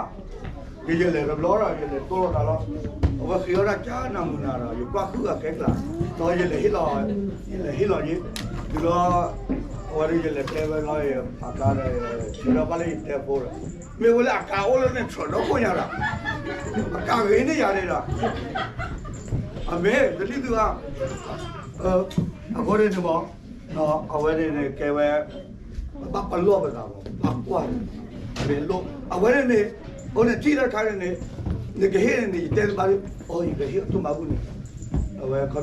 ယလဲၤတဘျီဒီး ယလဲၤတိၢ်လိာ်သးလီၤ အဝဲဃ့အီၣ်ဒၣ်ကၢနၤမုာ်နၤဒီး ယကွၢ်ဃုာ်အခဲကျါ ဒီးယလဲၤဟ့ၣ်လီၤ ယလဲၤဟ့ၣ်လီၤယ့ ဒ်သိး အ ဝဲဒၣ်ယလဲၤတဲဝဲလီၤ အကါဒီး ဆံးဒီးဘၣ်လၢယတဲဖိဒီး မ့ၢ်ဝဲလၢအကါအိၣ်လၢန့ၣ် ထြၢးဒီခိၣ်ညါဒီး အကါဂ့ၤန့ၢ်ယၤန့ၣ်ဒီး အမ့ၢ်တနံၣ်သုဧါ အဃိန့ၣ်န့ၣ်မ့ၢ် အဝဲန့ၣ်န့ၣ်ကဲဝဲ ဘၣ်ပလီၢ်ပသးမး ဘၣ်ကွၢ်န့ၣ် အမ့ၢ်လိၣ် အဝဲန့ၣ်န့ၣ် အိၣ်န့ၣ်ထံၣ်တၢ်တခါန့ၣ်န့ၣ် နကဟ့ၣ်န့ၣ်န့ၣ် ယတဲတဘၣ်လၢ အိ ယကဟ့ၣ်အီၤတၢ်မၤဘူၣ်န့ၣ် အဝဲခီ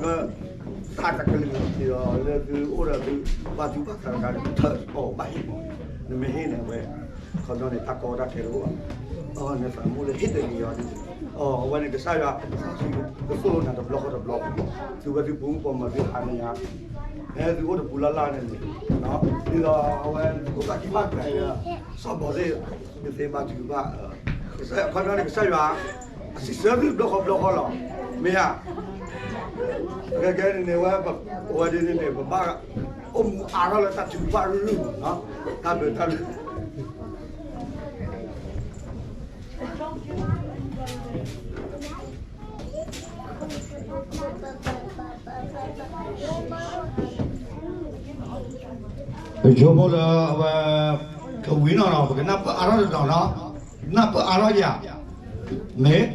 ဖျိ တၢ်တကလုာ်ဒီးလၢသုအိၣ်ဒီးသု ဘၣ်သူၣ်ဘၣ်သးတခါန့ၣ် ထၢအီၤဘၣ်ဟ့ၣ်မး နမ့ၢ်ဟ့ၣ်န့ၣ်အဝဲ ခီဖျိန့ၣ် တၢ်ကီတၢ်ခဲတအိၣ်ဘၣ် နသးမူလၢဟ့ၣ်တဂ့ၤအီၤဒ်န့ၣ် အဝဲန့ၣ်ကစၢ်ယွၤ ကသိၣ်လိနၤတဘျီဃီတဘျီ သုဝဲသုပူၤပိာ်မုၣ်သုဟးန့ၢ်ယၤ ဖဲသုအိၣ်တပူၤလၢ်လၢ်န့ၣ်န့ၣ် ဒ်သိးအဝဲ ကဘၣ်ကံၣ်ဘၣ်ကၤ စီၣ်ဘီၣ်သ့ၣ် မ့ၢ်သ့ဘၣ်ထုကဖၣ် ကစၢ်ယွၤ ခီဖျိန့ၣ်ကစၢ်ယွၤ အစံးဆၢသုတဘျီဃီတဘျီဃီလီၤ မ့ၢ်ဧါ ကဲကဲန့ၣ်န့ၣ်ဝဲ အဝဲဒ်န့ၣ်န့ၣ် ပဘၣ်အိၣ်မူအါထီၣ်လၢတၢ်ထုကဖၣ်ရုၢ်ရုၢ်မး တၢ်ဘျုးတၢ်ဘျုး ပဆိကမိၣ်လၢအဝဲ ကဝံၤနီၢ်နီၢ် ပကနၢ်ပၢၢ်အါထီၣ်တနီၤနီၤ နၢ်ပၢၢ်အါထီၣ်ယၤ မ့ၢ်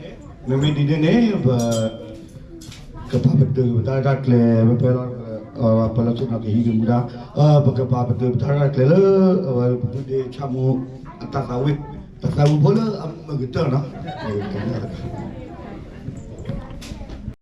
မ့မ့ၢ်ဒ်န့ၣ်န့ၣ် ပ ကပာ်ပတုာ်ပတၢ်ရဲၣ်တၢ်ကျဲၤ ပပဲလီၤ ပလီၢ်ဆ့ၣ်နီၤကဟံးက့ၤမူဒါ ပကပာ်ပတုာ်ပတၢ်ရဲၣ်တၢ်ကျဲၤလၢ အဝဲပဒုၣ်ဒ့ဆၣ်မူ အတၢ်သးဝံၣ် တၢ်သးဝံၣ်ဖိလၢအမုာ်ကတၢၢ်နီၤ က